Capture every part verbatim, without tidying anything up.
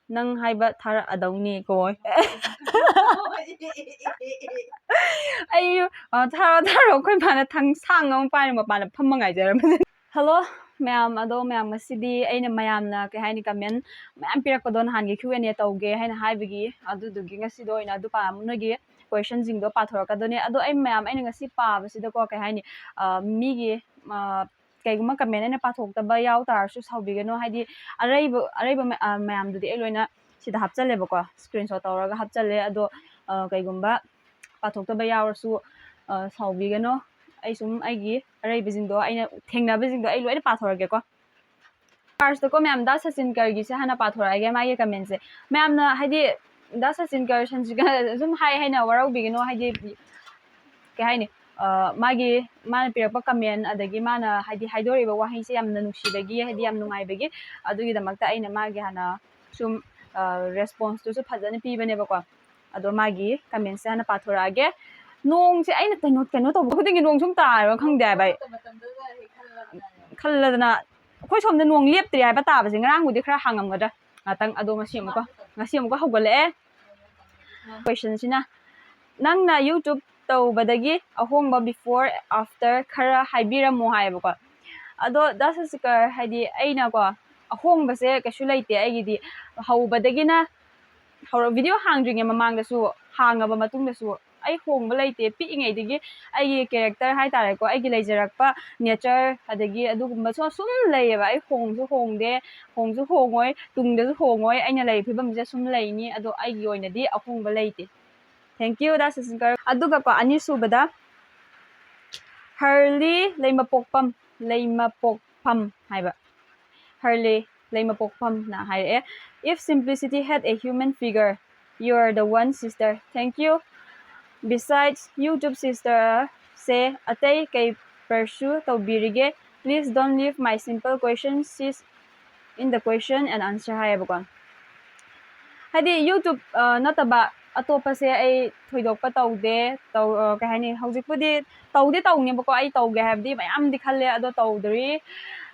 ꯅꯪ ꯍꯥꯏꯕ ꯊꯥꯔꯛꯑꯗꯧꯅꯤ ꯀꯣ꯫ ꯑꯩ, ꯑ, ꯊꯥꯔꯛꯑꯣ, ꯊꯥꯔꯛꯑꯣ, ꯑꯩꯈꯣꯏ ꯃꯥꯅ ꯊꯥꯡꯁꯥꯡ ꯑꯃ ꯄꯥꯏꯔ ꯃꯄꯥꯟꯗ ꯐꯝꯃ ꯉꯥꯏꯖꯔꯝꯕꯅꯦ꯫ ꯍꯜꯂꯣ ꯃꯌꯥꯝ, ꯑꯗꯣ ꯃꯌꯥꯝ, ꯉꯁꯤꯗꯤ ꯑꯩꯅ ꯃꯌꯥꯝꯅ ꯀꯩ ꯍꯥꯏꯅꯤ, comment ꯃꯌꯥꯝ ꯄꯤꯔꯛꯄꯗꯣ ꯅꯍꯥꯟꯒꯤ Q and A ꯇꯧꯒꯦ ꯍꯥꯏꯅ ꯍꯥꯏꯕꯒꯤ, ꯑꯗꯨꯗꯨꯒꯤ ꯉꯁꯤꯗꯣ ꯑꯣꯏꯅ ꯑꯗꯨ ꯄꯥ-, ꯅꯣꯏꯒꯤ questionꯁꯤꯡꯗꯣ ꯄꯥꯊꯣꯔꯛꯀꯗꯣꯏꯅꯦ꯫ ꯑꯗꯣ ꯑꯩ ꯃꯌꯥꯝ, ꯑꯩꯅ ꯉꯁꯤ ꯄꯥꯕꯁꯤꯗꯀꯣ, ꯀꯩ ꯍꯥꯏꯅꯤ, ꯑ, ꯃꯤꯒꯤ, ꯑ, ꯀꯩꯒꯨꯝꯕ comment ꯑꯩꯅ ꯄꯥꯊꯣꯛꯇꯕ ꯌꯥꯎ ꯇꯥꯔꯁꯨ ꯁꯥꯎꯕꯤꯒꯅꯨ, ꯍꯥꯏꯗꯤ ꯑꯔꯩꯕ, ꯑꯔꯩꯕ ꯃ-, ꯑ, ꯃꯌꯥꯝꯗꯨꯗꯤ ꯑꯩ ꯂꯣꯏꯅ ꯁꯤꯗ ꯍꯥꯞꯆꯜꯂꯦꯕꯀꯣ, screenshot ꯇꯧꯔꯒ ꯍꯥꯞꯆꯜꯂꯦ꯫ ꯑꯗꯣ, ꯑ, ꯀꯩꯒꯨꯝꯕ ꯄꯥꯊꯣꯛꯇꯕ ꯌꯥꯎꯔꯁꯨ, ꯑ, ꯁꯥꯎꯕꯤꯒꯅꯨ꯫ ꯑꯩ ꯁꯨꯝ ꯑꯩꯒꯤ ꯑꯔꯩꯕꯁꯤꯡꯗꯣ, ꯑꯩꯅ ꯊꯦꯡꯅꯕꯁꯤꯡꯗꯣ ꯑꯩ ꯂꯣꯏꯅ ꯄꯥꯊꯣꯔꯛꯀꯦꯀꯣ꯫ Firstꯇꯀꯣ ꯃꯌꯥꯝ, ꯗꯥ ꯁꯆꯤꯟꯀꯔꯒꯤꯁꯦ ꯍꯥꯟꯅ ꯄꯥꯊꯣꯔꯛꯑꯒꯦ, ꯃꯥꯒꯤ commentꯁꯦ꯫ ꯃꯌꯥꯝꯅ ꯍꯥꯏꯗꯤ ꯗꯥ ꯁꯆꯤꯟꯀꯔ ꯁꯟꯁꯤꯀ ꯁꯨꯝ ꯍꯥꯏ ꯍꯥꯏꯅ ꯋꯥꯔꯧꯕꯤꯒꯅꯨ, ꯍꯥꯏꯗꯤ ꯀꯩ ꯍꯥꯏꯅꯤ, ꯑ, ꯃꯥꯒꯤ, ꯃꯥꯅ ꯄꯤꯔꯛꯄ comment, ꯑꯗꯒꯤ ꯃꯥꯅ ꯍꯥꯏꯗꯤ ꯍꯥꯏꯗꯣꯔꯛꯏꯕ ꯋꯥꯍꯩꯁꯦ ꯌꯥꯝꯅ ꯅꯨꯡꯁꯤꯕꯒꯤ, ꯍꯥꯏꯗꯤ ꯌꯥꯝ ꯅꯨꯡꯉꯥꯏꯕꯒꯤ, ꯑꯗꯨꯒꯤꯗꯃꯛꯇ ꯑꯩꯅ ꯃꯥꯒꯤ ꯍꯥꯟꯅ ꯁꯨꯝ, ꯑ, responseꯇꯨꯁꯨ ꯐꯖꯅ ꯄꯤꯕꯅꯦꯕꯀꯣ꯫ ꯑꯗꯣ ꯃꯥꯒꯤ commentꯁꯦ ꯍꯥꯟꯅ ꯄꯥꯊꯣꯔꯛꯑꯒꯦ꯫ ꯅꯣꯡꯁꯦ ꯑꯩꯅ ꯀꯩꯅꯣ, ꯀꯩꯅꯣ ꯇꯧꯕ ꯈꯨꯗꯤꯡꯒꯤ ꯅꯣꯡ ꯁꯨꯝ ꯇꯥꯔꯕ ꯈꯪꯗꯦ ꯍꯥꯏꯕ ꯑꯩ꯫ ꯈꯜꯂꯗꯅ ꯑꯩꯈꯣꯏ ꯁꯣꯝꯗ ꯅꯣꯡ ꯂꯦꯞꯇ꯭ꯔꯤ ꯍꯥꯏꯕ ꯇꯥꯕꯁꯦ꯫ ꯉꯔꯥꯡꯕꯨꯗꯤ ꯈꯔ ꯍꯥꯡꯉꯝꯒꯗ꯭ꯔꯥ ꯉꯥꯛꯇꯪ, ꯑꯗꯣ ꯉꯁꯤ ꯑꯃꯨꯛꯀ, ꯉꯁꯤ ꯑꯃꯨꯛꯀ ꯍꯧꯒꯠꯂꯛꯑꯦ꯫ Questionꯁꯤꯅ, "ꯅꯪꯅ YouTube ꯇꯧꯕꯗꯒꯤ ꯑꯍꯣꯡꯕ before after ꯈꯔ ꯍꯥꯏꯕꯤꯔꯝꯃꯣ" ꯍꯥꯏꯌꯦꯕꯀꯣ꯫ ꯑꯗꯣ ꯗꯥ ꯁꯆꯤꯟꯀꯔ, ꯍꯥꯏꯗꯤ ꯑꯩꯅꯀꯣ, ꯑꯍꯣꯡꯕꯁꯦ ꯀꯩꯁꯨ ꯂꯩꯇꯦ ꯑꯩꯒꯤꯗꯤ꯫ ꯍꯧꯕꯗꯒꯤꯅ ꯍꯧꯔ-, video ꯍꯥꯡꯗ꯭ꯔꯤꯉꯩ ꯃꯃꯥꯡꯗꯁꯨ, ꯍꯥꯡꯉꯕ ꯃꯇꯨꯡꯗꯁꯨ ꯑꯩ ꯍꯣꯡꯕ ꯂꯩꯇꯦ꯫ ꯄꯤꯛꯏꯉꯩꯗꯒꯤ ꯑꯩꯒꯤ character ꯍꯥꯏꯇꯥꯔꯦꯀꯣ, ꯑꯩꯒꯤ ꯂꯩꯖꯔꯛꯄ nature, ꯑꯗꯒꯤ ꯑꯗꯨꯒꯨꯝꯕꯁꯨ ꯁꯨꯝ ꯂꯩꯌꯦꯕ꯫ ꯑꯩ ꯍꯣꯡꯁꯨ ꯍꯣꯡꯗꯦ, ꯍꯣꯡꯁꯨ ꯍꯣꯡꯉꯣꯏ, ꯇꯨꯡꯗꯁꯨ ꯍꯣꯡꯉꯣꯏ꯫ ꯑꯩꯅ ꯂꯩꯔꯤꯕ ꯐꯤꯕꯝꯁꯤꯗ ꯁꯨꯝ ꯂꯩꯅꯤ꯫ ꯑꯗꯣ ꯑꯩꯒꯤ ꯑꯣꯏꯅꯗꯤ ꯑꯍꯣꯡꯕ ꯂꯩꯇꯦ꯫ Thank you, ꯗꯥ ꯁꯆꯤꯟꯀꯔ꯫ ꯑꯗꯨꯒꯀꯣ, ꯑꯅꯤꯁꯨꯕꯗ ꯍꯔꯂꯤ ꯂꯩꯃꯄꯣꯛꯄꯝ, ꯂꯩꯃꯄꯣꯛꯐꯝ ꯍꯥꯏꯕ꯫ ꯍꯔꯂꯤ ꯂꯩꯃꯄꯣꯛꯐꯝꯅ ꯍꯥꯏꯔꯛꯑꯦ, "If simplicity had a human figure, you're the one, sister." Thank you. Besides YouTube, sister ꯁꯦ ꯑꯇꯩ ꯀꯩ pursue ꯇꯧꯕꯤꯔꯤꯒꯦ? Please don't leave my simple question, sis, in the question and answer ꯍꯥꯏꯌꯦꯕꯀꯣ꯫ ꯍꯥꯏꯗꯤ YouTube, ꯑ, ꯅꯠꯇꯕ ꯑꯇꯣꯞꯄꯁꯦ ꯑꯩ ꯊꯣꯏꯗꯣꯛꯄ ꯇꯧꯗꯦ꯫ ꯇꯧ-, ꯑ, ꯀꯩ ꯍꯥꯏꯅꯤ, ꯍꯧꯖꯤꯛꯄꯨꯗꯤ ꯇꯧꯗꯤ ꯇꯧꯅꯦꯕꯀꯣ, ꯑꯩ ꯇꯧꯒꯦ ꯍꯥꯏꯕꯗꯤ ꯃꯌꯥꯝꯗꯤ ꯈꯜꯂꯦ, ꯑꯗꯣ ꯇꯧꯗ꯭ꯔꯤ꯫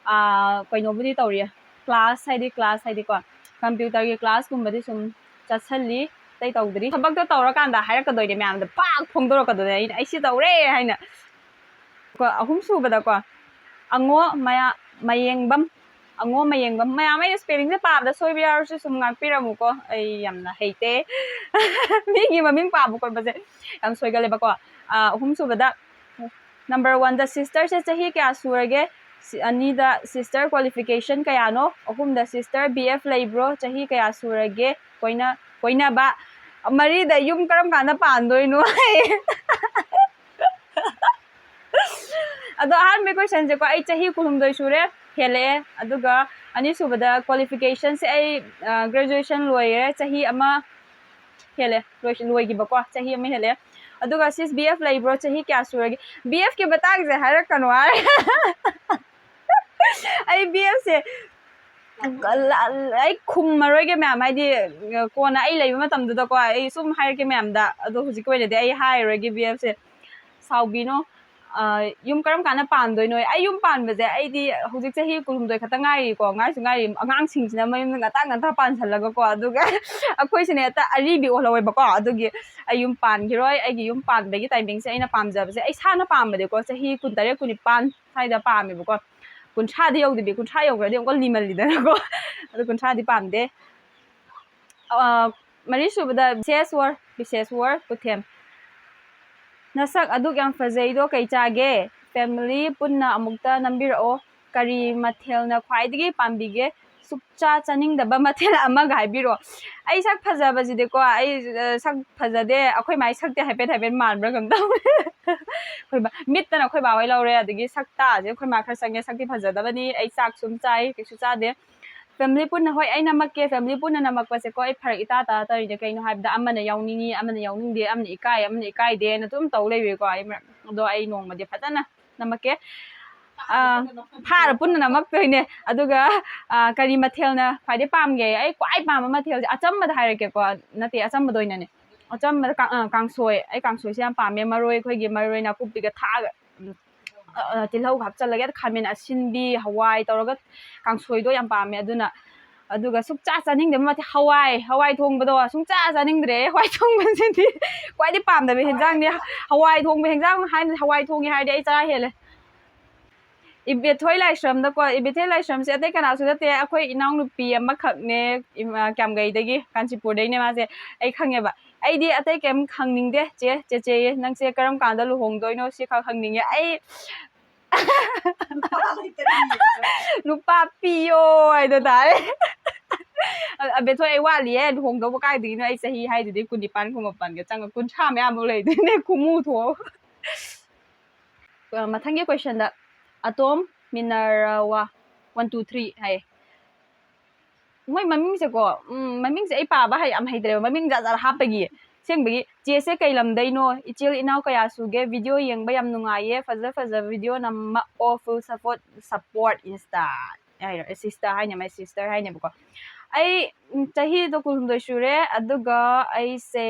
ꯑ, ꯀꯩꯅꯣꯕꯨꯗꯤ ꯇꯧꯔꯤ, class ꯍꯥꯏꯗꯤ, class ꯍꯥꯏꯗꯤꯀꯣ, ꯀꯝꯄ꯭ꯌꯨꯇꯔꯒꯤ ꯀ꯭ꯂꯥꯁꯀꯨꯝꯕꯗꯤ ꯁꯨꯝ ꯆꯠꯁꯜꯂꯤ, ꯑꯇꯩ ꯇꯧꯗ꯭ꯔꯤ꯫ ꯊꯕꯛꯇꯣ ꯇꯧꯔꯀꯥꯟꯗ ꯍꯥꯏꯔꯛꯀꯗꯣꯏꯅꯦ ꯃꯌꯥꯝꯗ, ꯄꯥꯛ ꯐꯣꯡꯗꯣꯔꯛꯀꯗꯣꯏꯅꯦ ꯑꯩꯅ ꯑꯩ ꯁꯤ ꯇꯧꯔꯦ ꯍꯥꯏꯅ꯫ ꯀꯣ, ꯑꯍꯨꯝ ꯁꯨꯕꯗꯀꯣ, ꯑꯉꯣ ꯃꯌꯥ ꯃꯌꯦꯡꯕꯝ, ꯑꯉꯣ ꯃꯌꯦꯡꯕꯝ꯫ ꯃꯌꯥꯝ ꯑꯩꯅ ꯁ꯭ꯄꯦꯂꯤꯡꯁꯦ ꯄꯥꯕꯗ ꯁꯣꯏꯕ ꯌꯥꯎꯔꯁꯨ ꯁꯨꯝ ꯉꯥꯛꯄꯤꯔꯝꯃꯨꯀꯣ, ꯑꯩ ꯌꯥꯝꯅ ꯍꯩꯇꯦ꯫ ꯃꯤꯒꯤ ꯃꯃꯤꯡ ꯄꯥꯕ ꯈꯣꯠꯄꯁꯦ ꯌꯥꯝ ꯁꯣꯏꯒꯜꯂꯦꯕꯀꯣ꯫ ꯑꯥ, ꯑꯍꯨꯝ ꯁꯨꯕꯗ, ꯅꯝꯕꯔ ꯋꯥꯟꯗ ꯁꯤꯁꯇꯔꯁꯦ ꯆꯍꯤ ꯀꯌꯥ ꯁꯨꯔꯒꯦ? ꯁꯤ-, ꯑꯅꯤꯗ ꯁꯤꯁꯇꯔ ꯀ꯭ꯋꯥꯂꯤꯐꯤꯀꯦꯁꯟ ꯀꯌꯥꯅꯣ? ꯑꯍꯨꯝꯗ ꯁꯤꯁꯇꯔ ꯕꯤ ꯑꯦꯐ ꯂꯩꯕ꯭ꯔꯣ? ꯆꯍꯤ ꯀꯌꯥ ꯁꯨꯔꯒꯦ ꯀꯣꯏꯅ-, ꯀꯣꯏꯅꯕ? ꯃꯔꯤꯗ ꯌꯨꯝ ꯀꯔꯝ ꯀꯥꯟꯗ ꯄꯥꯟꯗꯣꯏꯅꯣ? ꯑꯗꯣ ꯑꯍꯥꯟꯕꯒꯤ ꯀꯣꯏꯁꯟꯁꯦꯀꯣ, ꯑꯩ ꯆꯍꯤ ꯀꯨꯟꯍꯨꯝꯗꯣꯏ ꯁꯨꯔꯦ, ꯍꯦꯜꯂꯛꯑꯦ꯫ ꯑꯗꯨꯒ ꯑꯅꯤꯁꯨꯕꯗ ꯀ꯭ꯋꯥꯂꯤꯐꯤꯀꯦꯁꯟꯁꯦ ꯑꯩ, ꯑ, ꯒ꯭ꯔꯦꯖꯨꯑꯦꯁꯟ ꯂꯣꯏꯔꯦ, ꯆꯍꯤ ꯑꯃ ꯍꯦꯜꯂꯦ, ꯂꯣꯏ-, ꯂꯣꯏꯈꯤꯕꯀꯣ, ꯆꯍꯤ ꯑꯃ ꯍꯦꯜꯂꯦ꯫ ꯑꯗꯨꯒ ꯁꯤꯁ ꯕꯤ ꯑꯦꯐ ꯂꯩꯕ꯭ꯔꯣ? ꯆꯍꯤ ꯀꯌꯥ ꯁꯨꯔꯒꯦ? ꯕꯤ ꯑꯦꯐꯀꯤ ꯃꯇꯥꯡꯁꯦ ꯍꯥꯏꯔꯛꯀꯅꯨ ꯍꯥꯏ꯫ ꯑꯩ ꯕꯤ ꯑꯦꯐꯁꯦ ꯑꯩ ꯈꯨꯝꯃꯔꯣꯏꯒꯦ ꯃꯌꯥꯝ, ꯍꯥꯏꯗꯤ, ꯀꯣꯟꯅ ꯑꯩ ꯂꯩꯕ ꯃꯇꯝꯗꯨꯗꯀꯣ ꯑꯩ ꯁꯨꯝ ꯍꯥꯏꯔꯛꯀꯦ ꯃꯌꯥꯝꯗ꯫ ꯑꯗꯣ ꯍꯧꯖꯤꯛꯀꯤ ꯑꯣꯏꯅꯗꯤ ꯑꯩ ꯍꯥꯏꯔꯔꯣꯏꯒꯦ ꯕꯤ ꯑꯦꯐꯁꯦ꯫ ꯁꯥꯎꯕꯤꯅꯣ꯫ ꯑ, ꯌꯨꯝ ꯀꯔꯝ ꯀꯥꯟꯗ ꯄꯥꯟꯗꯣꯏꯅꯣ? ꯑꯩ ꯌꯨꯝ ꯄꯥꯟꯕꯁꯦ ꯑꯩꯗꯤ ꯍꯧꯖꯤꯛ ꯆꯍꯤ ꯀꯨꯟꯍꯨꯝꯗꯣꯏ ꯈꯛꯇ ꯉꯥꯏꯔꯤꯀꯣ, ꯉꯥꯏꯁꯨ ꯉꯥꯏꯔꯤ, ꯑꯉꯥꯡꯁꯤꯡꯁꯤꯅ ꯃꯌꯨꯝꯗ ꯉꯟꯇꯥ ꯉꯟꯇꯥ ꯄꯥꯟꯁꯜꯂꯒꯀꯣ, ꯑꯗꯨꯒ ꯑꯩꯈꯣꯏꯁꯤꯅ ꯍꯦꯛꯇ ꯑꯔꯤꯕꯤ ꯑꯣꯜꯍꯧꯋꯦꯕꯀꯣ꯫ ꯑꯗꯨꯒꯤ ꯑꯩ ꯌꯨꯝ ꯄꯥꯟꯈꯤꯔꯣꯏ꯫ ꯑꯩꯒꯤ ꯌꯨꯝ ꯄꯥꯟꯕꯒꯤ ꯇꯥꯏꯃꯤꯡꯁꯦ ꯑꯩꯅ ꯄꯥꯝꯖꯕꯁꯦ, ꯑꯩ ꯏꯁꯥꯅ ꯄꯥꯝꯕꯗꯤꯀꯣ ꯆꯍꯤ ꯀꯨꯟꯇꯔꯦꯠ, ꯀꯨꯟꯅꯤꯄꯥꯟ ꯁ꯭ꯋꯥꯏꯗ ꯄꯥꯝꯃꯦꯕꯀꯣ꯫ ꯀꯨꯟꯊ꯭ꯔꯥꯗꯤ ꯌꯧꯗꯕꯤ, ꯀꯨꯟꯊ꯭ꯔꯥ ꯌꯧꯈ꯭ꯔꯗꯤ ꯑꯃꯨꯛꯀ ꯂꯤꯃꯜꯂꯤꯗꯅꯀꯣ꯫ ꯑꯗꯨ ꯀꯨꯟꯊ꯭ꯔꯥꯗꯤ ꯄꯥꯝꯗꯦ꯫ ꯑ, ꯃꯔꯤꯁꯨꯕꯗ ꯕꯤꯁꯦꯁ ꯋꯔ, ꯕꯤꯁꯦꯁ ꯋꯔ ꯀꯨꯊꯦꯝ꯫ ꯅꯁꯛ ꯑꯗꯨꯛ ꯌꯥꯝ ꯐꯖꯩꯗꯣ ꯀꯩ ꯆꯥꯒꯦ? ꯐꯦꯃꯤꯂꯤ ꯄꯨꯟꯅ ꯑꯃꯨꯛꯇ ꯅꯝꯕꯤꯔꯛꯑꯣ꯫ ꯀꯔꯤ ꯃꯊꯦꯜꯅ ꯈ꯭ꯋꯥꯏꯗꯒꯤ ꯄꯥꯝꯕꯤꯒꯦ? ꯁꯨꯛꯆꯥ ꯆꯥꯅꯤꯡꯗꯕ ꯃꯊꯦꯜ ꯑꯃꯒ ꯍꯥꯏꯕꯤꯔꯣ꯫ ꯑꯩ ꯁꯛ ꯐꯖꯕꯁꯤꯗꯤꯀꯣ, ꯑꯩ, ꯑ, ꯁꯛ ꯐꯖꯗꯦ꯫ ꯑꯩꯈꯣꯏ ꯃꯥꯏ ꯁꯛꯇꯤ ꯍꯥꯏꯐꯦꯠ ꯍꯥꯏꯐꯦꯠ ꯃꯥꯟꯕ꯭ꯔꯥ ꯀꯩꯅꯣꯝ ꯇꯧꯋꯦ꯫ ꯑꯩꯈꯣꯏ ꯃꯥ-, ꯃꯤꯠꯇꯅ ꯑꯩꯈꯣꯏ ꯕꯥ ꯍꯣꯏ ꯂꯧꯔꯦ, ꯑꯗꯒꯤ ꯁꯛꯇꯁꯦ ꯑꯩꯈꯣꯏ ꯃꯥ ꯈꯔ ꯆꯪꯉꯦ, ꯁꯛꯇꯤ ꯐꯖꯗꯕꯅꯤ꯫ ꯑꯩ ꯆꯥꯛꯁꯨ ꯑꯗꯨꯝ ꯆꯥꯏ, ꯀꯩꯁꯨ ꯆꯥꯗꯦ꯫ ꯐꯦꯃꯤꯂꯤ ꯄꯨꯟꯅ, ꯍꯣꯏ, ꯑꯩ ꯅꯝꯃꯛꯀꯦ꯫ ꯐꯦꯃꯤꯂꯤ ꯄꯨꯟꯅ ꯅꯝꯃꯛꯄꯁꯦꯀꯣ, ꯑꯩ ꯐꯔꯛ ꯏꯇꯥ ꯇꯥ ꯇꯧꯔꯤꯅꯦ꯫ ꯀꯩꯅꯣ ꯍꯥꯏꯕꯗ, ꯑꯃꯅ ꯌꯥꯎꯅꯤꯡꯉꯤ, ꯑꯃꯅ ꯌꯥꯎꯅꯤꯡꯗꯦ, ꯑꯃꯅ ꯏꯀꯥꯏ, ꯑꯃꯅ ꯏꯀꯥꯏꯗꯦꯅ ꯑꯗꯨꯝ ꯇꯧ ꯂꯩꯕꯒꯤꯀꯣ꯫ ꯑꯩ ꯃꯔꯛ-, ꯑꯗꯣ ꯑꯩ ꯅꯣꯡꯃꯗꯤ ꯐꯖꯅ ꯅꯝꯃꯛꯀꯦ꯫ ꯑꯥ, ꯐꯥꯔ ꯄꯨꯟꯅ ꯅꯝꯃꯛꯇꯣꯏꯅꯦ꯫ ꯑꯗꯨꯒ, ꯑꯥ, ꯀꯔꯤ ꯃꯊꯦꯜꯅ ꯈ꯭ꯋꯥꯏꯗꯩ ꯄꯥꯝꯒꯦ? ꯑꯩ ꯈ꯭ꯋꯥꯏ ꯄꯥꯝꯕ ꯃꯊꯦꯜꯁꯦ, ꯑꯆꯝꯕꯗ ꯍꯥꯏꯔꯛꯀꯦꯀꯣ꯫ ꯅꯠꯇꯦ, ꯑꯆꯝꯕꯗ ꯑꯣꯏꯅꯅꯦ꯫ ꯑꯆꯝꯕꯗ ꯀꯥ-, ꯑꯥ, ꯀꯥꯡꯁꯣꯏ꯫ ꯑꯩ ꯀꯥꯡꯁꯣꯏꯁꯦ ꯌꯥꯝ ꯄꯥꯝꯃꯦ꯫ ꯃꯔꯣꯏ, ꯑꯩꯈꯣꯏꯒꯤ ꯃꯔꯣꯏ ꯅꯥꯀꯨꯞꯄꯤꯒ ꯊꯥꯛꯑꯒ, ꯎꯝ, ꯑ, ꯑ, ꯇꯤꯜꯍꯧꯒ ꯍꯥꯞꯆꯜꯂꯒ, ꯈꯥꯃꯦꯟ ꯑꯁꯤꯟꯕꯤ, ꯍꯋꯥꯏ ꯇꯧꯔꯒ ꯀꯥꯡꯁꯣꯏꯗꯣ ꯌꯥꯝ ꯄꯥꯝꯃꯦ꯫ ꯑꯗꯨꯅ ꯑꯗꯨꯒ ꯁꯨꯡꯆꯥ ꯆꯥꯅꯤꯡꯗꯕ ꯃꯊꯦꯜ ꯍꯋꯥꯏ, ꯍꯋꯥꯏ ꯊꯣꯡꯕꯗꯣ ꯁꯨꯡꯆꯥ ꯆꯥꯅꯤꯡꯗ꯭ꯔꯦ꯫ ꯍꯋꯥꯏ ꯊꯣꯡꯕꯁꯤꯗꯤ ꯈ꯭ꯋꯥꯏꯗꯩ ꯄꯥꯝꯗꯕ ꯍꯦꯟꯖꯥꯡꯅꯤ꯫ ꯍꯋꯥꯏ ꯊꯣꯡꯕ ꯍꯦꯟꯖꯥꯡ ꯍꯥꯏꯅ ꯍꯋꯥꯏ ꯊꯣꯡꯉꯦ ꯍꯥꯏꯔꯗꯤ ꯑꯩ ꯆꯔꯥ ꯍꯦꯜꯂꯦ꯫ ꯏꯕꯦꯊꯣꯏ ꯂꯥꯏꯁ꯭ꯔꯝꯗꯀꯣ, ꯏꯕꯦꯊꯣꯏ ꯂꯥꯏꯁ꯭ꯔꯝꯁꯦ ꯑꯇꯩ ꯀꯅꯥꯁꯨ ꯅꯠꯇꯦ, ꯑꯩꯈꯣꯏ ꯏꯅꯥꯎꯅꯨꯄꯤ ꯑꯃꯈꯛꯅꯦ, ꯏꯃꯥ-, ꯀ꯭ꯌꯥꯝꯒꯩꯗꯒꯤ, ꯀꯥꯟꯆꯤꯄꯨꯔꯗꯩꯅꯦ ꯃꯥꯁꯦ꯫ ꯑꯩ ꯈꯪꯉꯦꯕ꯫ ꯑꯩꯗꯤ ꯑꯇꯩ ꯀꯩꯝ ꯍꯪꯅꯤꯡꯗꯦ꯫ "ꯆꯦ, ꯆꯦꯆꯦ, ꯅꯪꯁꯦ ꯀꯔꯝ ꯀꯥꯟꯗ ꯂꯨꯍꯣꯡꯗꯣꯏꯅꯣ?" ꯁꯤꯈꯛ ꯍꯪꯅꯤꯡꯉꯦ ꯑꯩ꯫ ꯅꯨꯄꯥ ꯄꯤꯌꯣ ꯍꯥꯏꯗꯣ ꯇꯥꯔꯦ꯫ ꯑ-, ꯑꯕꯦꯊꯣꯏ, ꯑꯩ ꯋꯥꯠꯂꯤꯌꯦ ꯂꯨꯍꯣꯡꯗꯧꯕ꯫ ꯀꯥꯏꯗꯒꯤꯅꯣ? ꯑꯩ ꯆꯍꯤ ꯍꯥꯏꯗꯨꯗꯤ ꯀꯨꯟꯅꯤꯄꯥꯟ, ꯀꯨꯟꯃꯥꯄꯟꯒ ꯆꯪꯉ ꯀꯨꯟꯊ꯭ꯔꯥ ꯃꯌꯥꯃꯨꯛ ꯂꯩꯗꯣꯏꯅꯦ꯫ ꯈꯨꯃꯨ ꯊꯣꯛꯑꯣ꯫ ꯑ, ꯃꯊꯪꯒꯤ questionꯗ ꯑꯇꯣꯝ ꯃꯤꯅꯔꯋꯥ one two three ꯍꯥꯏꯌꯦ꯫ ꯃꯣꯏ ꯃꯃꯤꯡꯁꯦꯀꯣ, ꯎꯝ, ꯃꯃꯤꯡꯁꯦ ꯑꯩ ꯄꯥꯕ ꯍꯩ-, ꯌꯥꯝ ꯍꯩꯇ꯭ꯔꯦꯕ, ꯃꯃꯤꯡ ꯖꯥꯠ ꯖꯥꯠ ꯍꯥꯞꯄꯒꯤ꯫ ꯑꯁꯦꯡꯕꯒꯤ, "ꯆꯦꯁꯦ ꯀꯩ ꯂꯝꯗꯩꯅꯣ? ꯏꯆꯤꯜ ꯏꯅꯥꯎ ꯀꯌꯥ ꯁꯨꯒꯦ? Video ꯌꯦꯡꯕ ꯌꯥꯝ ꯅꯨꯡꯉꯥꯏꯌꯦ, ꯐꯖ ꯐꯖꯕ video ꯅꯝꯃꯛꯑꯣ, full support, support Insta" ꯍꯥꯏꯔꯣ, sister ꯍꯥꯏꯅꯦ, my sister ꯍꯥꯏꯅꯦꯕꯀꯣ꯫ ꯑꯩ, ꯎꯝ, ꯆꯍꯤꯗꯣ ꯀꯨꯟꯍꯨꯝꯗꯣꯏ ꯁꯨꯔꯦ, ꯑꯗꯨꯒ ꯑꯩꯁꯦ,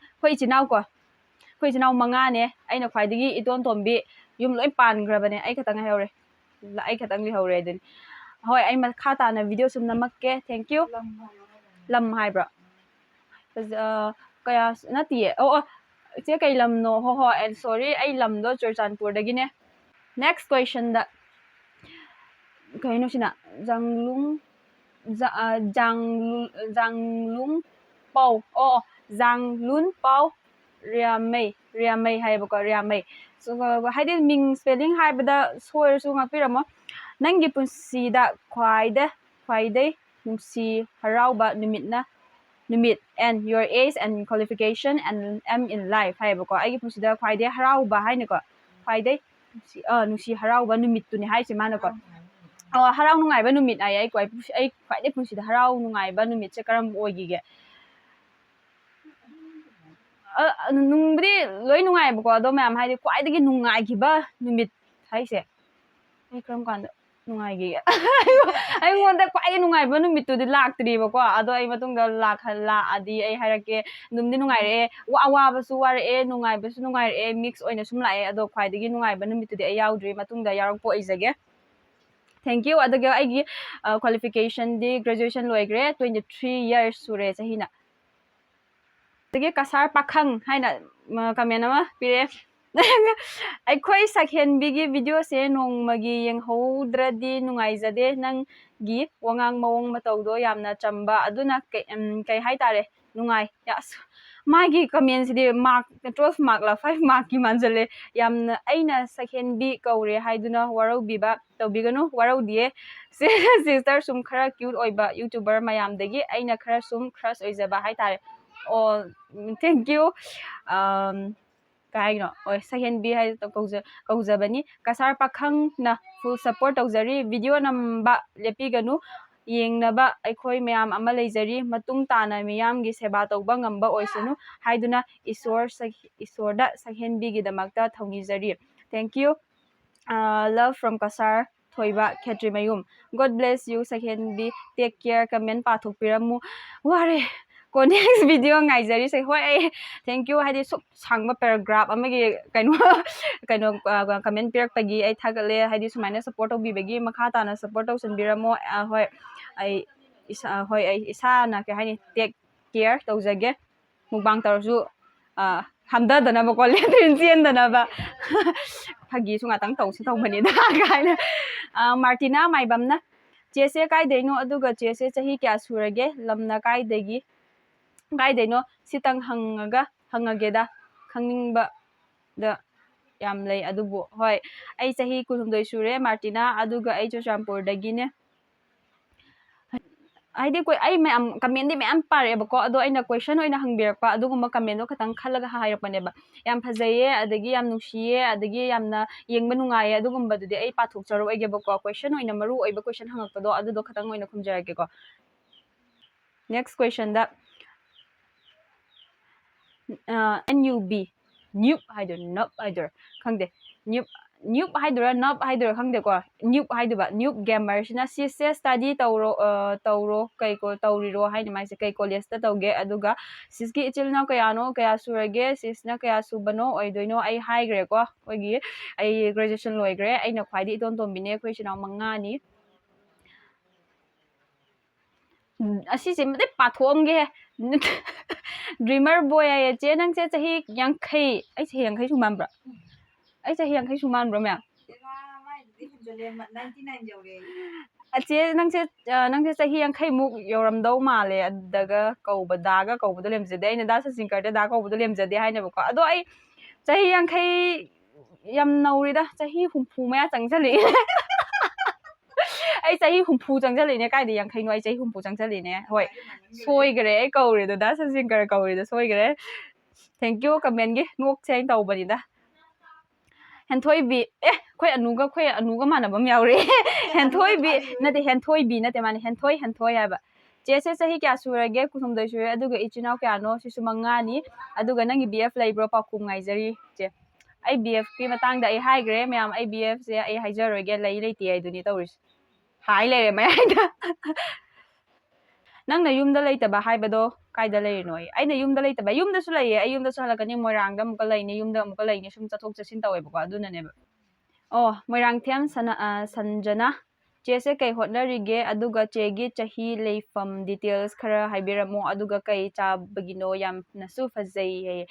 ꯑꯩꯈꯣꯏ ꯏꯆꯤꯟ ꯏꯅꯥꯎꯀꯣ, ꯑꯩꯈꯣꯏ ꯏꯆꯤꯟ ꯏꯅꯥꯎ ꯃꯉꯥꯅꯦ, ꯑꯩꯅ ꯈ꯭ꯋꯥꯏꯗꯒꯤ ꯏꯇꯣꯟ ꯇꯣꯝꯕꯤ, ꯌꯨꯝ ꯂꯣꯏ ꯄꯥꯟꯈ꯭ꯔꯕꯅꯦ, ꯑꯩ ꯈꯛꯇꯪ ꯉꯥꯏꯍꯧꯔꯦ, ꯑꯩ ꯈꯛꯇꯪ ꯂꯩꯍꯧꯔꯦ ꯑꯗꯨꯅꯤ꯫ ꯍꯣꯏ, ꯑꯩ ꯃꯈꯥ ꯇꯥꯅ video ꯁꯨꯝ ꯅꯝꯃꯛꯀꯦ, thank you꯫ ꯂꯝ ꯍꯥꯏꯕ꯭ꯔꯣ? ꯐꯖ-, ꯑ, ꯀꯌꯥ ꯅꯠꯇꯤꯌꯦ, ꯑꯣ, ꯑꯣ, ꯏꯆꯦ ꯀꯩ ꯂꯝꯅꯣ? ꯍꯣ, ꯍꯣ, I am sorry, ꯑꯩ ꯂꯝꯗꯣ ꯆꯨꯔꯆꯥꯟꯄꯨꯔꯗꯒꯤꯅꯦ꯫ Next questionꯗ, ꯀꯩꯅꯣ ꯁꯤꯅ? ꯖꯥꯡꯂꯨꯡ, ꯖꯥ-, ꯑ, ꯖꯥꯡꯂꯨ-, ꯖꯥꯡꯂꯨꯡ ꯄꯥꯎ, ꯑꯣ, ꯑꯣ, ꯖꯥꯡꯂꯨꯟ ꯄꯥꯎ ꯔꯤꯌꯥꯃꯩ, ꯔꯤꯌꯥꯃꯩ ꯍꯥꯏꯌꯦꯕꯀꯣ, ꯔꯤꯌꯥꯃꯩ꯫ So, ꯍꯥꯏꯗꯤ ꯃꯤꯡ spelling ꯍꯥꯏꯕꯗ ꯁꯣꯏꯔꯁꯨ ꯉꯥꯛꯄꯤꯔꯝꯃꯣ꯫ "ꯅꯪꯒꯤ ꯄꯨꯟꯁꯤꯗ ꯈ꯭ꯋꯥꯏꯗ-, ꯈ꯭ꯋꯥꯏꯗꯩ ꯅꯨꯡꯁꯤ ꯍꯔꯥꯎꯕ ꯅꯨꯃꯤꯠꯅ, ꯅꯨꯃꯤꯠ and your age and qualification and aim in life" ꯍꯥꯏꯌꯦꯕꯀꯣ꯫ ꯑꯩꯒꯤ ꯄꯨꯟꯁꯤꯗ ꯈ꯭ꯋꯥꯏꯗꯩ ꯍꯔꯥꯎꯕ ꯍꯥꯏꯅꯀꯣ, ꯈ꯭ꯋꯥꯏꯗꯩ ꯅꯨꯡꯁꯤ-, ꯑ, ꯅꯨꯡꯁꯤ ꯍꯔꯥꯎꯕ ꯅꯨꯃꯤꯠꯇꯨꯅꯦ ꯍꯥꯏꯁꯦ ꯃꯥꯅꯀꯣ꯫ ꯑꯣ, ꯍꯔꯥꯎ ꯅꯨꯡꯉꯥꯏꯕ ꯅꯨꯃꯤꯠ ꯍꯥꯏꯌꯦ꯫ ꯑꯩ ꯈ꯭ꯋꯥꯏ-, ꯑꯩ ꯈ꯭ꯋꯥꯏꯗꯩ ꯄꯨꯟꯁꯤꯗ ꯍꯔꯥꯎ ꯅꯨꯡꯉꯥꯏꯕ ꯅꯨꯃꯤꯠꯁꯦ ꯀꯔꯝꯕ ꯑꯣꯏꯈꯤꯒꯦ? ꯑ, ꯑ, ꯅꯨꯡꯕꯨꯗꯤ ꯂꯣꯏ ꯅꯨꯡꯉꯥꯏꯕꯀꯣ, ꯑꯗꯣ ꯃꯌꯥꯝ ꯍꯥꯏꯗꯤ ꯈ꯭ꯋꯥꯏꯗꯒꯤ ꯅꯨꯡꯉꯥꯏꯈꯤꯕ ꯅꯨꯃꯤꯠ ꯍꯥꯏꯁꯦ ꯑꯩ ꯀꯔꯝ ꯀꯥꯟꯗ ꯅꯨꯡꯉꯥꯏꯈꯤꯒꯦ? ꯑꯩꯉꯣꯟꯗ ꯈ꯭ꯋꯥꯏꯗꯒꯤ ꯅꯨꯡꯉꯥꯏꯕ ꯅꯨꯃꯤꯠꯇꯨꯗꯤ ꯂꯥꯛꯇ꯭ꯔꯤꯕꯀꯣ, ꯑꯗꯣ ꯑꯩ ꯃꯇꯨꯡꯗ ꯂꯥꯛꯍ-, ꯂꯥꯛꯑꯗꯤ ꯑꯩ ꯍꯥꯏꯔꯛꯀꯦ꯫ ꯅꯨꯡꯗꯤ ꯅꯨꯡꯉꯥꯏꯔꯛꯑꯦ, ꯋꯥ-, ꯑꯋꯥꯕꯁꯨ ꯋꯥꯔꯛꯑꯦ, ꯅꯨꯡꯉꯥꯏꯕꯁꯨ ꯅꯨꯡꯉꯥꯏꯔꯛꯑꯦ, mix ꯑꯣꯏꯅ ꯁꯨꯝ ꯂꯥꯛꯑꯦ꯫ ꯑꯗꯣ ꯈ꯭ꯋꯥꯏꯗꯒꯤ ꯅꯨꯡꯉꯥꯏꯕ ꯅꯨꯃꯤꯠꯇꯨꯗꯤ ꯑꯩ ꯌꯥꯎꯗ꯭ꯔꯤ, ꯃꯇꯨꯡꯗ ꯌꯥꯎꯔꯛꯄ ꯑꯣꯏꯖꯒꯦ꯫ Thank you. ꯑꯗꯨꯒ ꯑꯩꯒꯤ ꯀ꯭ꯋꯥꯂꯤꯐꯤꯀꯦꯁꯟꯗꯤ ꯒ꯭ꯔꯦꯖꯨꯑꯦꯁꯟ ꯂꯣꯏꯈ꯭ꯔꯦ, twenty three years ꯁꯨꯔꯦ ꯆꯍꯤꯅ꯫ ꯑꯗꯒꯤ ꯀꯁꯥꯔ ꯄꯥꯈꯪ ꯍꯥꯏꯅ ꯀꯃꯦꯟ ꯑꯃ ꯄꯤꯔꯛꯑꯦ꯫ ꯑꯩꯈꯣꯏ ꯁꯛꯍꯦꯟꯕꯤꯒꯤ ꯚꯤꯗꯤꯑꯣꯁꯦ ꯅꯣꯡꯃꯒꯤ ꯌꯦꯡꯍꯧꯗ꯭ꯔꯗꯤ ꯅꯨꯡꯉꯥꯏꯖꯗꯦ꯫ ꯅꯪꯒꯤ ꯋꯥꯉꯥꯡ ꯃꯑꯣꯡ ꯃꯇꯧꯗꯣ ꯌꯥꯝꯅ ꯆꯝꯕ, ꯑꯗꯨꯅ ꯀꯩ-, ꯎꯝ, ꯀꯩ ꯍꯥꯏꯇꯥꯔꯦ, ꯅꯨꯡꯉꯥꯏ꯫ ꯑꯁ, ꯃꯥꯒꯤ ꯀꯃꯦꯟꯁꯤꯗꯤ ꯃꯥꯔꯛ twelve ꯃꯥꯔꯛꯂ five ꯃꯥꯔꯛꯀꯤ ꯃꯥꯟꯖꯜꯂꯦ꯫ ꯌꯥꯝꯅ, ꯑꯩꯅ ꯁꯛꯍꯦꯟꯕꯤ ꯀꯧꯔꯦ ꯍꯥꯏꯗꯨꯅ ꯋꯥꯔꯧꯕꯤꯕ ꯇꯧꯕꯤꯒꯅꯨ, ꯋꯥꯔꯧꯗꯤꯌꯦ꯫ ꯁꯤꯁꯇꯔ ꯁꯨꯝ ꯈꯔ ꯀ꯭ꯌꯨꯠ ꯑꯣꯏꯕ ꯌꯨꯇ꯭ꯌꯨꯕꯔ ꯃꯌꯥꯝꯗꯒꯤ ꯑꯩꯅ ꯈꯔ ꯁꯨꯝ ꯀ꯭ꯔꯁ ꯑꯣꯏꯖꯕ ꯍꯥꯏꯇꯥꯔꯦ꯫ ꯑꯣ, thank you꯫ ꯑꯝ, ꯀꯩ ꯍꯥꯏꯅꯣ? ꯍꯣꯏ, ꯁꯛꯍꯦꯟꯕꯤ ꯍꯥꯏ ꯀꯧꯖ-, ꯀꯧꯖꯕꯅꯤ꯫ ꯀꯁꯥꯔ ꯄꯥꯈꯪꯅ full support ꯇꯧꯖꯔꯤ꯫ ꯚꯤꯗꯤꯑꯣ ꯅꯝꯕ ꯂꯦꯞꯄꯤꯒꯅꯨ꯫ ꯌꯦꯡꯅꯕ ꯑꯩꯈꯣꯏ ꯃꯌꯥꯝ ꯑꯃ ꯂꯩꯖꯔꯤ꯫ ꯃꯇꯨꯡ ꯇꯥꯅ ꯃꯤꯌꯥꯝꯒꯤ ꯁꯦꯕꯥ ꯇꯧꯕ ꯉꯝꯕ ꯑꯣꯏꯁꯅꯨ ꯍꯥꯏꯗꯨꯅ ꯏꯁꯣꯔ ꯁꯛ-, ꯏꯁꯣꯔꯗ ꯁꯛꯍꯦꯟꯕꯤꯒꯤꯗꯃꯛꯇ ꯊꯧꯅꯤꯖꯔꯤ꯫ Thank you꯫ ꯑ, love from ꯀꯁꯥꯔ ꯊꯣꯏꯕ ꯈꯦꯇ꯭ꯔꯤꯃꯌꯨꯝ꯫ God bless you, ꯁꯛꯍꯦꯟꯕꯤ꯫ Take care꯫ ꯀꯃꯦꯟ ꯄꯥꯊꯣꯛꯄꯤꯔꯝꯃꯨ꯫ ꯋꯥꯔꯦ꯫ ꯀꯣ next ꯚꯤꯗꯤꯑꯣ ꯉꯥꯏꯖꯔꯤꯁꯦ꯫ ꯍꯣꯏ, ꯑꯩ thank you꯫ ꯍꯥꯏꯗꯤ ꯁꯨꯛ ꯁꯥꯡꯕ ꯄꯦꯔꯥꯒ꯭ꯔꯥꯐ ꯑꯃꯒꯤ ꯀꯩꯅꯣ, ꯀꯩꯅꯣ, ꯑ, ꯀꯃꯦꯟ ꯄꯤꯔꯛꯄꯒꯤ ꯑꯩ ꯊꯥꯒꯠꯂꯦ꯫ ꯍꯥꯏꯗꯤ ꯁꯨꯃꯥꯏꯅ ꯁꯞꯄꯣꯔꯠ ꯇꯧꯕꯤꯕꯒꯤ ꯃꯈꯥ ꯇꯥꯅ ꯁꯞꯄꯣꯔꯠ ꯇꯧꯁꯟꯕꯤꯔꯝꯃꯣ꯫ ꯑ, ꯍꯣꯏ, ꯑꯩ ꯏꯁꯥ, ꯍꯣꯏ, ꯑꯩ ꯏꯁꯥꯅ ꯀꯩ ꯍꯥꯏꯅꯤ, ꯇꯦꯛ ꯀꯦꯌꯔ ꯇꯧꯖꯒꯦ꯫ ꯃꯨꯛꯕꯥꯡ ꯇꯧꯔꯁꯨ, ꯑ, ꯍꯝꯊꯗꯅꯕꯀꯣ, ꯂꯦꯇ꯭ꯔꯤꯟ ꯆꯦꯟꯗꯅꯕ꯫ ꯐꯥꯒꯤꯁꯨ ꯉꯥꯛꯇꯪ ꯇꯧꯁꯤ ꯇꯧꯕꯅꯤꯗ ꯀꯥꯏꯅ꯫ ꯑ, ꯃꯥꯔꯇꯤꯅꯥ ꯃꯥꯏꯕꯝꯅ, "ꯆꯦꯁꯦ ꯀꯥꯏꯗꯩꯅꯣ? ꯑꯗꯨꯒ ꯆꯦꯁꯦ ꯆꯍꯤ ꯀꯌꯥ ꯁꯨꯔꯒꯦ? ꯂꯝꯅ ꯀꯥꯏꯗꯒꯤ, ꯀꯥꯏꯗꯩꯅꯣ? ꯁꯤꯇꯪ ꯍꯪꯉꯒ, ꯍꯪꯉꯒꯦꯗ, ꯈꯪꯅꯤꯡꯕꯗ ꯌꯥꯝ ꯂꯩ ꯑꯗꯨꯕꯨ꯫" ꯍꯣꯏ, ꯑꯩ ꯆꯍꯤ ꯀꯨꯟꯍꯨꯝꯗꯣꯏ ꯁꯨꯔꯦ, ꯃꯥꯔꯇꯤꯅꯥ, ꯑꯗꯨꯒ ꯑꯩ ꯆꯨꯔꯆꯥꯟꯄꯨꯔꯗꯒꯤꯅꯦ꯫ ꯍꯥꯏꯗꯤ ꯑꯩꯈꯣꯏ, ꯑꯩ ꯃꯌꯥꯝ ꯀꯃꯦꯟꯗꯤ ꯃꯌꯥꯝ ꯄꯥꯔꯛꯑꯦꯕꯀꯣ, ꯑꯗꯣ ꯑꯩꯅ ꯀꯣꯏꯁꯟ ꯑꯣꯏꯅ ꯍꯪꯕꯤꯔꯛꯄ ꯑꯗꯨꯒꯨꯝꯕ ꯀꯃꯦꯟꯗꯣ ꯈꯇꯪ ꯈꯜꯂꯒ ꯍꯥꯏꯔꯛꯄꯅꯦꯕ꯫ ꯌꯥꯝ ꯐꯖꯩꯌꯦ, ꯑꯗꯒꯤ ꯌꯥꯝ ꯅꯨꯡꯁꯤꯌꯦ, ꯑꯗꯒꯤ ꯌꯥꯝꯅ ꯌꯦꯡꯕ ꯅꯨꯡꯉꯥꯏꯌꯦ, ꯑꯗꯨꯒꯨꯝꯕꯗꯨꯗꯤ ꯑꯩ ꯄꯥꯊꯣꯛꯆꯔꯣꯏꯒꯦꯕꯀꯣ꯫ ꯀꯣꯏꯁꯟ ꯑꯣꯏꯅ, ꯃꯔꯨ ꯑꯣꯏꯕ ꯀꯣꯏꯁꯟ ꯍꯪꯉꯛꯄꯗꯣ ꯑꯗꯨꯗꯣ ꯈꯇꯪ ꯑꯣꯏꯅ ꯈꯨꯝꯖꯔꯛꯀꯦꯀꯣ꯫ Next questionꯗ, ꯑ, N U B, ꯅ꯭ꯌꯨꯞ ꯍꯥꯏꯗꯣꯏꯔꯣ, ꯅꯞ ꯍꯥꯏꯗꯣꯏꯔꯣ, ꯈꯪꯗꯦ, ꯅ꯭ꯌꯨꯞ, ꯅ꯭ꯌꯨꯞ ꯍꯥꯏꯗꯣꯏꯔꯥ, ꯅꯞ ꯍꯥꯏꯗꯣꯏꯔꯥ, ꯈꯪꯗꯦꯀꯣ, ꯅ꯭ꯌꯨꯞ ꯍꯥꯏꯗꯣꯏꯕ, ꯅ꯭ꯌꯨꯞ ꯒꯦꯃꯔꯁꯤꯅ, "ꯁꯤꯁꯁꯦ ꯁ꯭ꯇꯗꯤ ꯇꯧꯔꯣ, ꯑ, ꯇꯧꯔꯣ, ꯀꯩ ꯀꯣ-, ꯇꯧꯔꯤꯔꯣ?" ꯍꯥꯏꯅ ꯃꯥꯏꯁꯦ, "ꯀꯩ ꯀꯣꯂꯦꯖꯇ ꯇꯧꯒꯦ? ꯑꯗꯨꯒ ꯁꯤꯁꯀꯤ ꯏꯆꯤꯜ ꯏꯅꯥꯎ ꯀꯌꯥꯅꯣ, ꯀꯌꯥ ꯁꯨꯔꯒꯦ? ꯁꯤꯁꯅ ꯀꯌꯥ ꯁꯨꯕꯅꯣ ꯑꯣꯏꯗꯣꯏꯅꯣ?" ꯑꯩ ꯍꯥꯏꯈ꯭ꯔꯦꯀꯣ, ꯑꯩꯈꯣꯏꯒꯤ, ꯑꯩ ꯒ꯭ꯔꯦꯖꯨꯑꯦꯁꯟ ꯂꯣꯏꯈ꯭ꯔꯦ꯫ ꯑꯩꯅ ꯈ꯭ꯋꯥꯏꯗꯒꯤ ꯏꯇꯣꯟ ꯇꯣꯟꯕꯤꯅꯦ꯫ ꯑꯩꯈꯣꯏ ꯏꯆꯤꯜ ꯏꯅꯥꯎ ꯃꯉꯥꯅꯤ꯫ ꯎꯝ, ꯑꯁꯤꯁꯦ ꯑꯝꯇ ꯄꯥꯊꯣꯛꯑꯝꯒꯦ꯫ ꯗ꯭ꯔꯤꯃꯔ ꯕꯣꯏ ꯍꯥꯏꯌꯦ, "ꯆꯦ, ꯅꯪꯁꯦ ꯆꯍꯤ ꯌꯥꯡꯈꯩ", ꯑꯩ ꯆꯍꯤ ꯌꯥꯡꯈꯩ ꯁꯨ ꯃꯥꯟꯕ꯭ꯔꯥ? ꯑꯩ ꯆꯍꯤ ꯌꯥꯡꯈꯩ ꯁꯨ ꯃꯥꯟꯕ꯭ꯔꯣ, ꯃꯌꯥꯝ? ꯏꯃꯥ, ꯃꯥꯏꯗꯨꯗꯤ ꯍꯦꯟꯖꯜꯂꯦ, ꯃ-, ninety nine ꯌꯧꯔꯦ꯫ "ꯑ, ꯆꯦ, ꯅꯪꯁꯦ, ꯑ, ꯅꯪꯁꯦ ꯆꯍꯤ ꯌꯥꯡꯈꯩꯃꯨꯛ ꯌꯧꯔꯝꯗꯧ ꯃꯥꯜꯂꯦ", ꯑꯗꯨꯒ ꯀꯧꯕ, ꯗꯥꯒ ꯀꯧꯕꯗꯣ ꯂꯦꯝꯖꯗꯦ꯫ ꯑꯩꯅ ꯗꯥ ꯁꯆꯤꯟꯀꯔꯗ ꯗꯥ ꯀꯧꯕꯗꯣ ꯂꯦꯝꯖꯗꯦ ꯍꯥꯏꯅꯦꯕꯀꯣ꯫ ꯑꯗꯣ ꯑꯩ ꯆꯍꯤ ꯌꯥꯡꯈꯩ ꯌꯥꯝ ꯅꯧꯔꯤꯗ, ꯆꯍꯤ ꯍꯨꯝꯐꯨ ꯃꯌꯥ ꯆꯪꯁꯜꯂꯛꯑꯦ꯫ ꯑꯩ ꯆꯍꯤ ꯍꯨꯝꯐꯨ ꯆꯪꯁꯜꯂꯛꯏꯅꯦ꯫ ꯀꯥꯏꯗ ꯌꯥꯡꯈꯩꯅꯣ? ꯑꯩ ꯆꯍꯤ ꯍꯨꯝꯐꯨ ꯆꯪꯁꯜꯂꯛꯏꯅꯦ꯫ ꯍꯣꯏ, ꯁꯣꯏꯈ꯭ꯔꯦ, ꯑꯩ ꯀꯧꯔꯤꯗꯣ, ꯗꯥ ꯁꯆꯤꯟꯀꯔ ꯀꯧꯔꯤꯗꯣ ꯁꯣꯏꯈ꯭ꯔꯦ꯫ Thank you comment ꯒꯤ, ꯅꯣꯛꯁꯦ ꯍꯥꯏꯅ ꯇꯧꯕꯅꯤꯗ꯫ ꯍꯦꯟꯊꯣꯏꯕꯤ, ꯑꯦ, ꯑꯩꯈꯣꯏ ꯑꯅꯨꯒ, ꯑꯩꯈꯣꯏ ꯑꯅꯨꯒ ꯃꯥꯟꯅꯕ ꯑꯃ ꯌꯥꯎꯔꯦ꯫ ꯍꯦꯟꯊꯣꯏꯕꯤ, ꯅꯠꯇꯦ, ꯍꯦꯟꯊꯣꯏꯕꯤ ꯅꯠꯇꯦ, ꯃꯥꯅꯦ, ꯍꯦꯟꯊꯣꯏ, ꯍꯦꯟꯊꯣꯏ ꯍꯥꯏꯕ꯫ "ꯆꯦꯁꯦ ꯆꯍꯤ ꯀꯌꯥ ꯁꯨꯔꯒꯦ?" "ꯀꯨꯟꯍꯨꯝꯗꯣꯏ ꯁꯨꯔꯦ"꯫ "ꯑꯗꯨꯒ ꯏꯆꯤꯟ ꯏꯅꯥꯎ ꯀꯌꯥꯅꯣ?" "ꯁꯤꯁꯨ ꯃꯉꯥꯅꯤ"꯫ "ꯑꯗꯨꯒ ꯅꯪꯒꯤ ꯕꯤ ꯑꯦꯐ ꯂꯩꯕ꯭ꯔꯣ? ꯄꯥꯎꯈꯨꯝ ꯉꯥꯏꯖꯔꯤ ꯆꯦ"꯫ ꯑꯩ ꯕꯤ ꯑꯦꯐꯀꯤ ꯃꯇꯥꯡꯗ ꯑꯩ ꯍꯥꯏꯈ꯭ꯔꯦ ꯃꯌꯥꯝ, ꯑꯩ ꯕꯤ ꯑꯦꯐꯁꯦ ꯑꯩ ꯍꯥꯏꯖꯔꯣꯏꯒꯦ, ꯂꯩ ꯂꯩꯇꯦ ꯍꯥꯏꯗꯨꯅꯤ ꯇꯧꯔꯤꯁꯦ꯫ ꯍꯥꯏ ꯂꯩꯔꯦ ꯃꯌꯥꯏꯗ꯫ "ꯅꯪꯅ ꯌꯨꯝꯗ ꯂꯩꯇꯕ ꯍꯥꯏꯕꯗꯣ ꯀꯥꯏꯗ ꯂꯩꯔꯤꯅꯣ?" ꯑꯩꯅ ꯌꯨꯝꯗ ꯂꯩꯇꯕ, ꯌꯨꯝꯗꯁꯨ ꯂꯩꯌꯦ, ꯑꯩ ꯌꯨꯝꯗꯁꯨ ꯍꯜꯂꯛꯀꯅꯤ, ꯃꯣꯏꯔꯥꯡꯗ ꯑꯃꯨꯛꯀ ꯂꯩꯅꯤ, ꯌꯨꯝꯗ ꯑꯃꯨꯛꯀ ꯂꯩꯅꯤ, ꯁꯨꯝ ꯆꯠꯊꯣꯛ ꯆꯠꯁꯤꯟ ꯇꯧꯋꯦꯕꯀꯣ, ꯑꯗꯨꯅꯅꯦꯕ꯫ ꯑꯣ, ꯃꯣꯏꯔꯥꯡꯊꯦꯝ ꯁꯅ-, ꯑ, ꯁꯟꯖꯅꯥ, "ꯆꯦꯁꯦ ꯀꯩ ꯍꯣꯠꯅꯔꯤꯒꯦ? ꯑꯗꯨꯒ ꯆꯦꯒꯤ ꯆꯍꯤ, ꯂꯩꯐꯝ details ꯈꯔ ꯍꯥꯏꯕꯤꯔꯝꯃꯣ, ꯑꯗꯨꯒ ꯀꯩ ꯆꯥꯕꯒꯤꯅꯣ? ꯌꯥꯝꯅꯁꯨ ꯐꯖꯩ" ꯍꯥꯏꯌꯦ꯫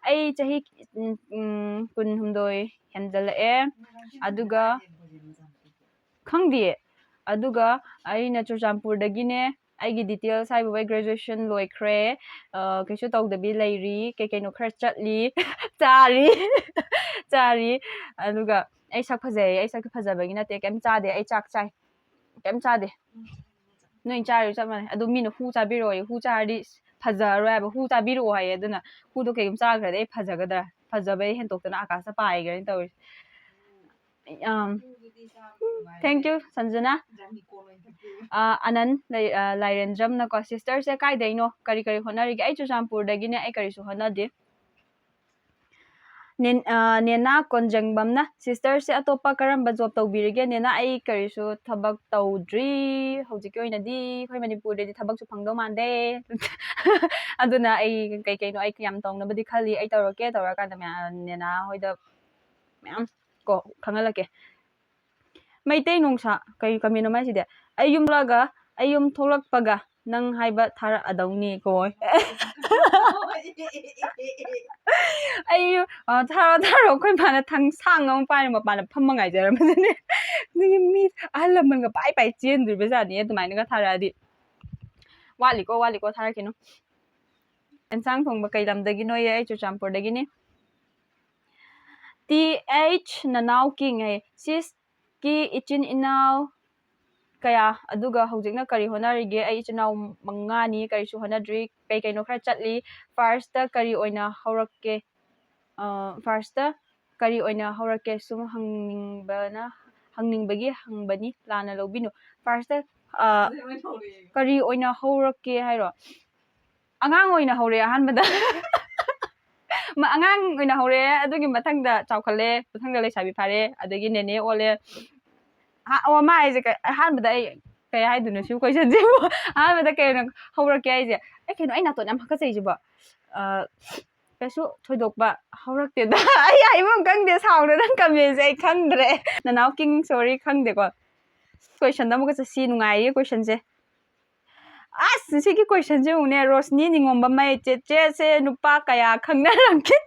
ꯑꯩ ꯆꯍꯤ, ꯎꯝ, ꯎꯝ, ꯀꯨꯟꯍꯨꯝꯗꯣꯏ ꯍꯦꯟꯖꯜꯂꯛꯑꯦ꯫ ꯑꯗꯨꯒ ꯈꯪꯗꯤꯌꯦ꯫ ꯑꯗꯨꯒ ꯑꯩꯅ ꯆꯨꯔꯆꯥꯟꯄꯨꯔꯗꯒꯤꯅꯦ꯫ ꯑꯩꯒꯤ details ꯍꯥꯏꯕꯕꯨ ꯑꯩ graduation ꯂꯣꯏꯈ꯭ꯔꯦ꯫ ꯑ, ꯀꯩꯁꯨ ꯇꯧꯗꯕꯤ ꯂꯩꯔꯤ꯫ ꯀꯩ ꯀꯩꯅꯣ ꯈꯔ ꯆꯠꯂꯤ, ꯆꯥꯔꯤ, ꯆꯥꯔꯤ꯫ ꯑꯗꯨꯒ ꯑꯩ ꯁꯛ ꯐꯖꯩꯌꯦ꯫ ꯑꯩ ꯁꯛ ꯐꯖꯕꯒꯤ ꯅꯠꯇꯦ, ꯀꯩꯝ ꯆꯥꯗꯦ꯫ ꯑꯩ ꯆꯥꯛ ꯆꯥꯏ, ꯀꯩꯝ ꯆꯥꯗꯦ꯫ ꯅꯣꯏ ꯆꯥꯔꯤꯗꯣ ꯆꯞ ꯃꯥꯟꯅꯩ꯫ ꯑꯗꯨ ꯃꯤꯅ ꯍꯨ ꯆꯥꯕꯤꯔꯛꯑꯣꯌꯦ꯫ ꯍꯨ ꯆꯥꯔꯗꯤ ꯐꯖꯔꯔꯣꯏ ꯍꯥꯏꯕ꯫ "ꯍꯨ ꯆꯥꯕꯤꯔꯛꯑꯣ" ꯍꯥꯏꯌꯦ꯫ ꯑꯗꯨꯅ ꯍꯨꯗꯣ ꯀꯩꯒꯨꯝꯕ ꯆꯥꯈ꯭ꯔꯗꯤ ꯑꯩ ꯐꯖꯒꯗ꯭ꯔꯥ? ꯐꯖꯕꯩ ꯍꯦꯟꯇꯣꯛꯇꯅ ꯑꯥꯀꯥꯁꯇ ꯄꯥꯏꯈ꯭ꯔꯅꯤ ꯇꯧꯔꯤꯁꯦ꯫ ꯑꯝ, thank you, ꯁꯟꯖꯅꯥ꯫ ꯑ, ꯑꯅꯟ ꯂꯩ-, ꯑ, ꯂꯥꯏꯔꯦꯟꯖꯝꯅꯀꯣ, "Sister ꯁꯦ ꯀꯥꯏꯗꯩꯅꯣ? ꯀꯔꯤ ꯀꯔꯤ ꯍꯣꯠꯅꯔꯤꯒꯦ?" ꯑꯩ ꯆꯨꯔꯆꯥꯟꯄꯨꯔꯗꯒꯤꯅꯦ, ꯑꯩ ꯀꯔꯤꯁꯨ ꯍꯣꯠꯅꯗꯦ꯫ ꯅꯦꯟ-, ꯑ, ꯅꯦꯅꯥ ꯀꯣꯟꯖꯪꯕꯝꯅ, "Sisterꯁꯦ ꯑꯇꯣꯞꯄ ꯀꯔꯝꯕ job ꯇꯧꯕꯤꯔꯤꯒꯦ?" ꯅꯦꯅꯥ, ꯑꯩ ꯀꯔꯤꯁꯨ ꯊꯕꯛ ꯇꯧꯗ꯭ꯔꯤ꯫ ꯍꯧꯖꯤꯛꯀꯤ ꯑꯣꯏꯅꯗꯤ ꯑꯩꯈꯣꯏ ꯃꯅꯤꯄꯨꯔꯗꯗꯤ ꯊꯕꯛꯁꯨ ꯐꯪꯗꯧ ꯃꯥꯟꯗꯦ꯫ ꯑꯗꯨꯅ ꯑꯩ ꯀꯩ ꯀꯩꯅꯣ ꯑꯩ ꯌꯥꯝ ꯇꯧꯅꯕꯗꯤ ꯈꯜꯂꯤ꯫ ꯑꯩ ꯇꯧꯔꯛꯀꯦ, ꯇꯧꯔꯀꯥꯟꯗ ꯃꯌꯥꯝ, ꯅꯦꯅꯥ ꯍꯣꯏꯗ ꯃꯌꯥꯝ ꯀꯣ ꯈꯪꯍꯜꯂꯛꯀꯦ꯫ ꯃꯩꯇꯩ ꯅꯣꯡꯁꯥ, ꯀꯩ comment ꯅꯣ ꯃꯥꯏꯁꯤꯗꯤ? "ꯑꯩ ꯌꯨꯝꯂꯒ, ꯑꯩ ꯌꯨꯝ ꯊꯣꯛꯂꯛꯄꯒ ꯅꯪ ꯍꯥꯏꯕ ꯊꯥꯔꯛꯑꯗꯧꯅꯤ" ꯀꯣ꯫ ꯑꯩ, ꯑ, "ꯊꯥꯔꯛꯑꯣ, ꯊꯥꯔꯛꯑꯣ", ꯑꯩꯈꯣꯏ ꯃꯥꯅ ꯊꯥꯡꯁꯥꯡ ꯑꯃ ꯄꯥꯏꯔ ꯃꯄꯥꯟꯗ ꯐꯝꯃ ꯉꯥꯏꯖꯔꯝꯕꯗꯨꯅꯦ꯫ ꯑꯗꯨꯒꯤ ꯃꯤ ꯑꯍꯜ ꯂꯃꯟꯒ ꯄꯥꯏ ꯄꯥꯏ ꯆꯦꯟꯗꯣꯔꯤꯕꯖꯥꯠꯅꯤ ꯑꯗꯨꯃꯥꯏꯅꯒ ꯊꯥꯔꯛꯑꯗꯤ꯫ ꯋꯥꯠꯂꯤꯀꯣ, ꯋꯥꯠꯂꯤꯀꯣ, ꯊꯥꯔꯛꯈꯤꯅꯨ꯫ ꯑꯦꯟꯁꯥꯡ ꯊꯣꯡꯕ ꯀꯩ ꯂꯝꯗꯒꯤꯅꯣꯌꯦ? ꯑꯩ ꯆꯨꯔꯆꯥꯟꯄꯨꯔꯗꯒꯤꯅꯤ꯫ ꯇꯤ ꯑꯩꯆ ꯅꯅꯥꯎ ꯀꯤꯡ ꯍꯥꯏ, "Sisterꯀꯤ ꯏꯆꯤꯟ ꯏꯅꯥꯎ ꯀꯌꯥ? ꯑꯗꯨꯒ ꯍꯧꯖꯤꯛꯅ ꯀꯔꯤ ꯍꯣꯠꯅꯔꯤꯒꯦ?" "ꯑꯩ ꯏꯆꯤꯟ ꯏꯅꯥꯎ ꯃꯉꯥꯅꯤ, ꯀꯔꯤꯁꯨ ꯍꯣꯠꯅꯗ꯭ꯔꯤ, ꯀꯩ ꯀꯩꯅꯣ ꯈꯔ ꯆꯠꯂꯤ꯫ Firstꯇ ꯀꯔꯤ ꯑꯣꯏꯅ ꯍꯧꯔꯛꯀꯦ? ꯑ, firstꯇ ꯀꯔꯤ ꯑꯣꯏꯅ ꯍꯧꯔꯛꯀꯦ? ꯁꯨꯝ ꯍꯪꯅꯤꯡꯕꯅ, ꯍꯪꯅꯤꯡꯕꯒꯤ ꯍꯪꯕꯅꯤ, ꯂꯥꯟꯅ ꯂꯧꯕꯤꯅꯨ꯫" Firstꯇ, ꯑ, ꯀꯔꯤ ꯑꯣꯏꯅ ꯍꯧꯔꯛꯀꯦ ꯍꯥꯏꯔꯣ? ꯑꯉꯥꯡ ꯑꯣꯏꯅ ꯍꯧꯔꯛꯑꯦ ꯑꯍꯥꯟꯕꯗ꯫ ꯃ-, ꯑꯉꯥꯡ ꯑꯣꯏꯅ ꯍꯧꯔꯛꯑꯦ, ꯑꯗꯨꯒꯤ ꯃꯊꯪꯗ ꯆꯥꯎꯈꯠꯂꯦ, ꯃꯊꯪꯗ ꯂꯩꯁꯥꯕꯤ ꯐꯥꯔꯦ, ꯑꯗꯒꯤ ꯅꯦꯅꯦ ꯑꯣꯜꯂꯦ꯫ ꯑꯍ-, ꯑꯣ, ꯃꯥ ꯍꯥꯏꯁꯦ ꯀꯩ-, ꯑꯍꯥꯟꯕꯗ ꯑꯩ ꯀꯩ ꯍꯥꯏꯗꯣꯏꯅꯣ ꯁꯤꯕꯨ questionꯁꯤꯕꯨ? ꯑꯍꯥꯟꯕꯗ ꯀꯩꯅꯣ ꯍꯧꯔꯛꯀꯦ ꯍꯥꯏꯁꯦ? ꯑꯩ ꯀꯩꯅꯣ, ꯑꯩ ꯅꯥꯇꯣꯟ ꯌꯥꯝ ꯍꯥꯀꯠꯆꯩꯁꯤꯕꯣ? ꯑ, ꯀꯩꯁꯨ ꯊꯣꯏꯗꯣꯛꯄ ꯍꯧꯔꯛꯇꯦꯗ꯫ ꯑꯩ ꯍꯥꯏꯕꯝ ꯈꯪꯗꯦ, ꯁꯥꯎꯔ ꯅꯪ commentꯁꯦ ꯑꯩ ꯈꯪꯗ꯭ꯔꯦ꯫ ꯅꯅꯥꯎ ꯀꯤꯡ, sorry, ꯈꯪꯗꯦꯀꯣ꯫ Questionꯗ ꯑꯃꯨꯛꯀ ꯆꯠꯁꯤ, ꯅꯨꯡꯉꯥꯏꯔꯤ questionꯁꯦ꯫ ꯑꯁ, ꯁꯤꯒꯤ questionꯁꯦ ꯌꯦꯡꯉꯨꯅꯦ, ꯔꯣꯁꯅꯤ ꯅꯤꯉꯣꯝꯕꯝ ꯃꯩ, "ꯆꯦꯆꯦꯁꯦ ꯅꯨꯄꯥ ꯀꯌꯥ ꯈꯪꯅꯔꯝꯒꯦ?"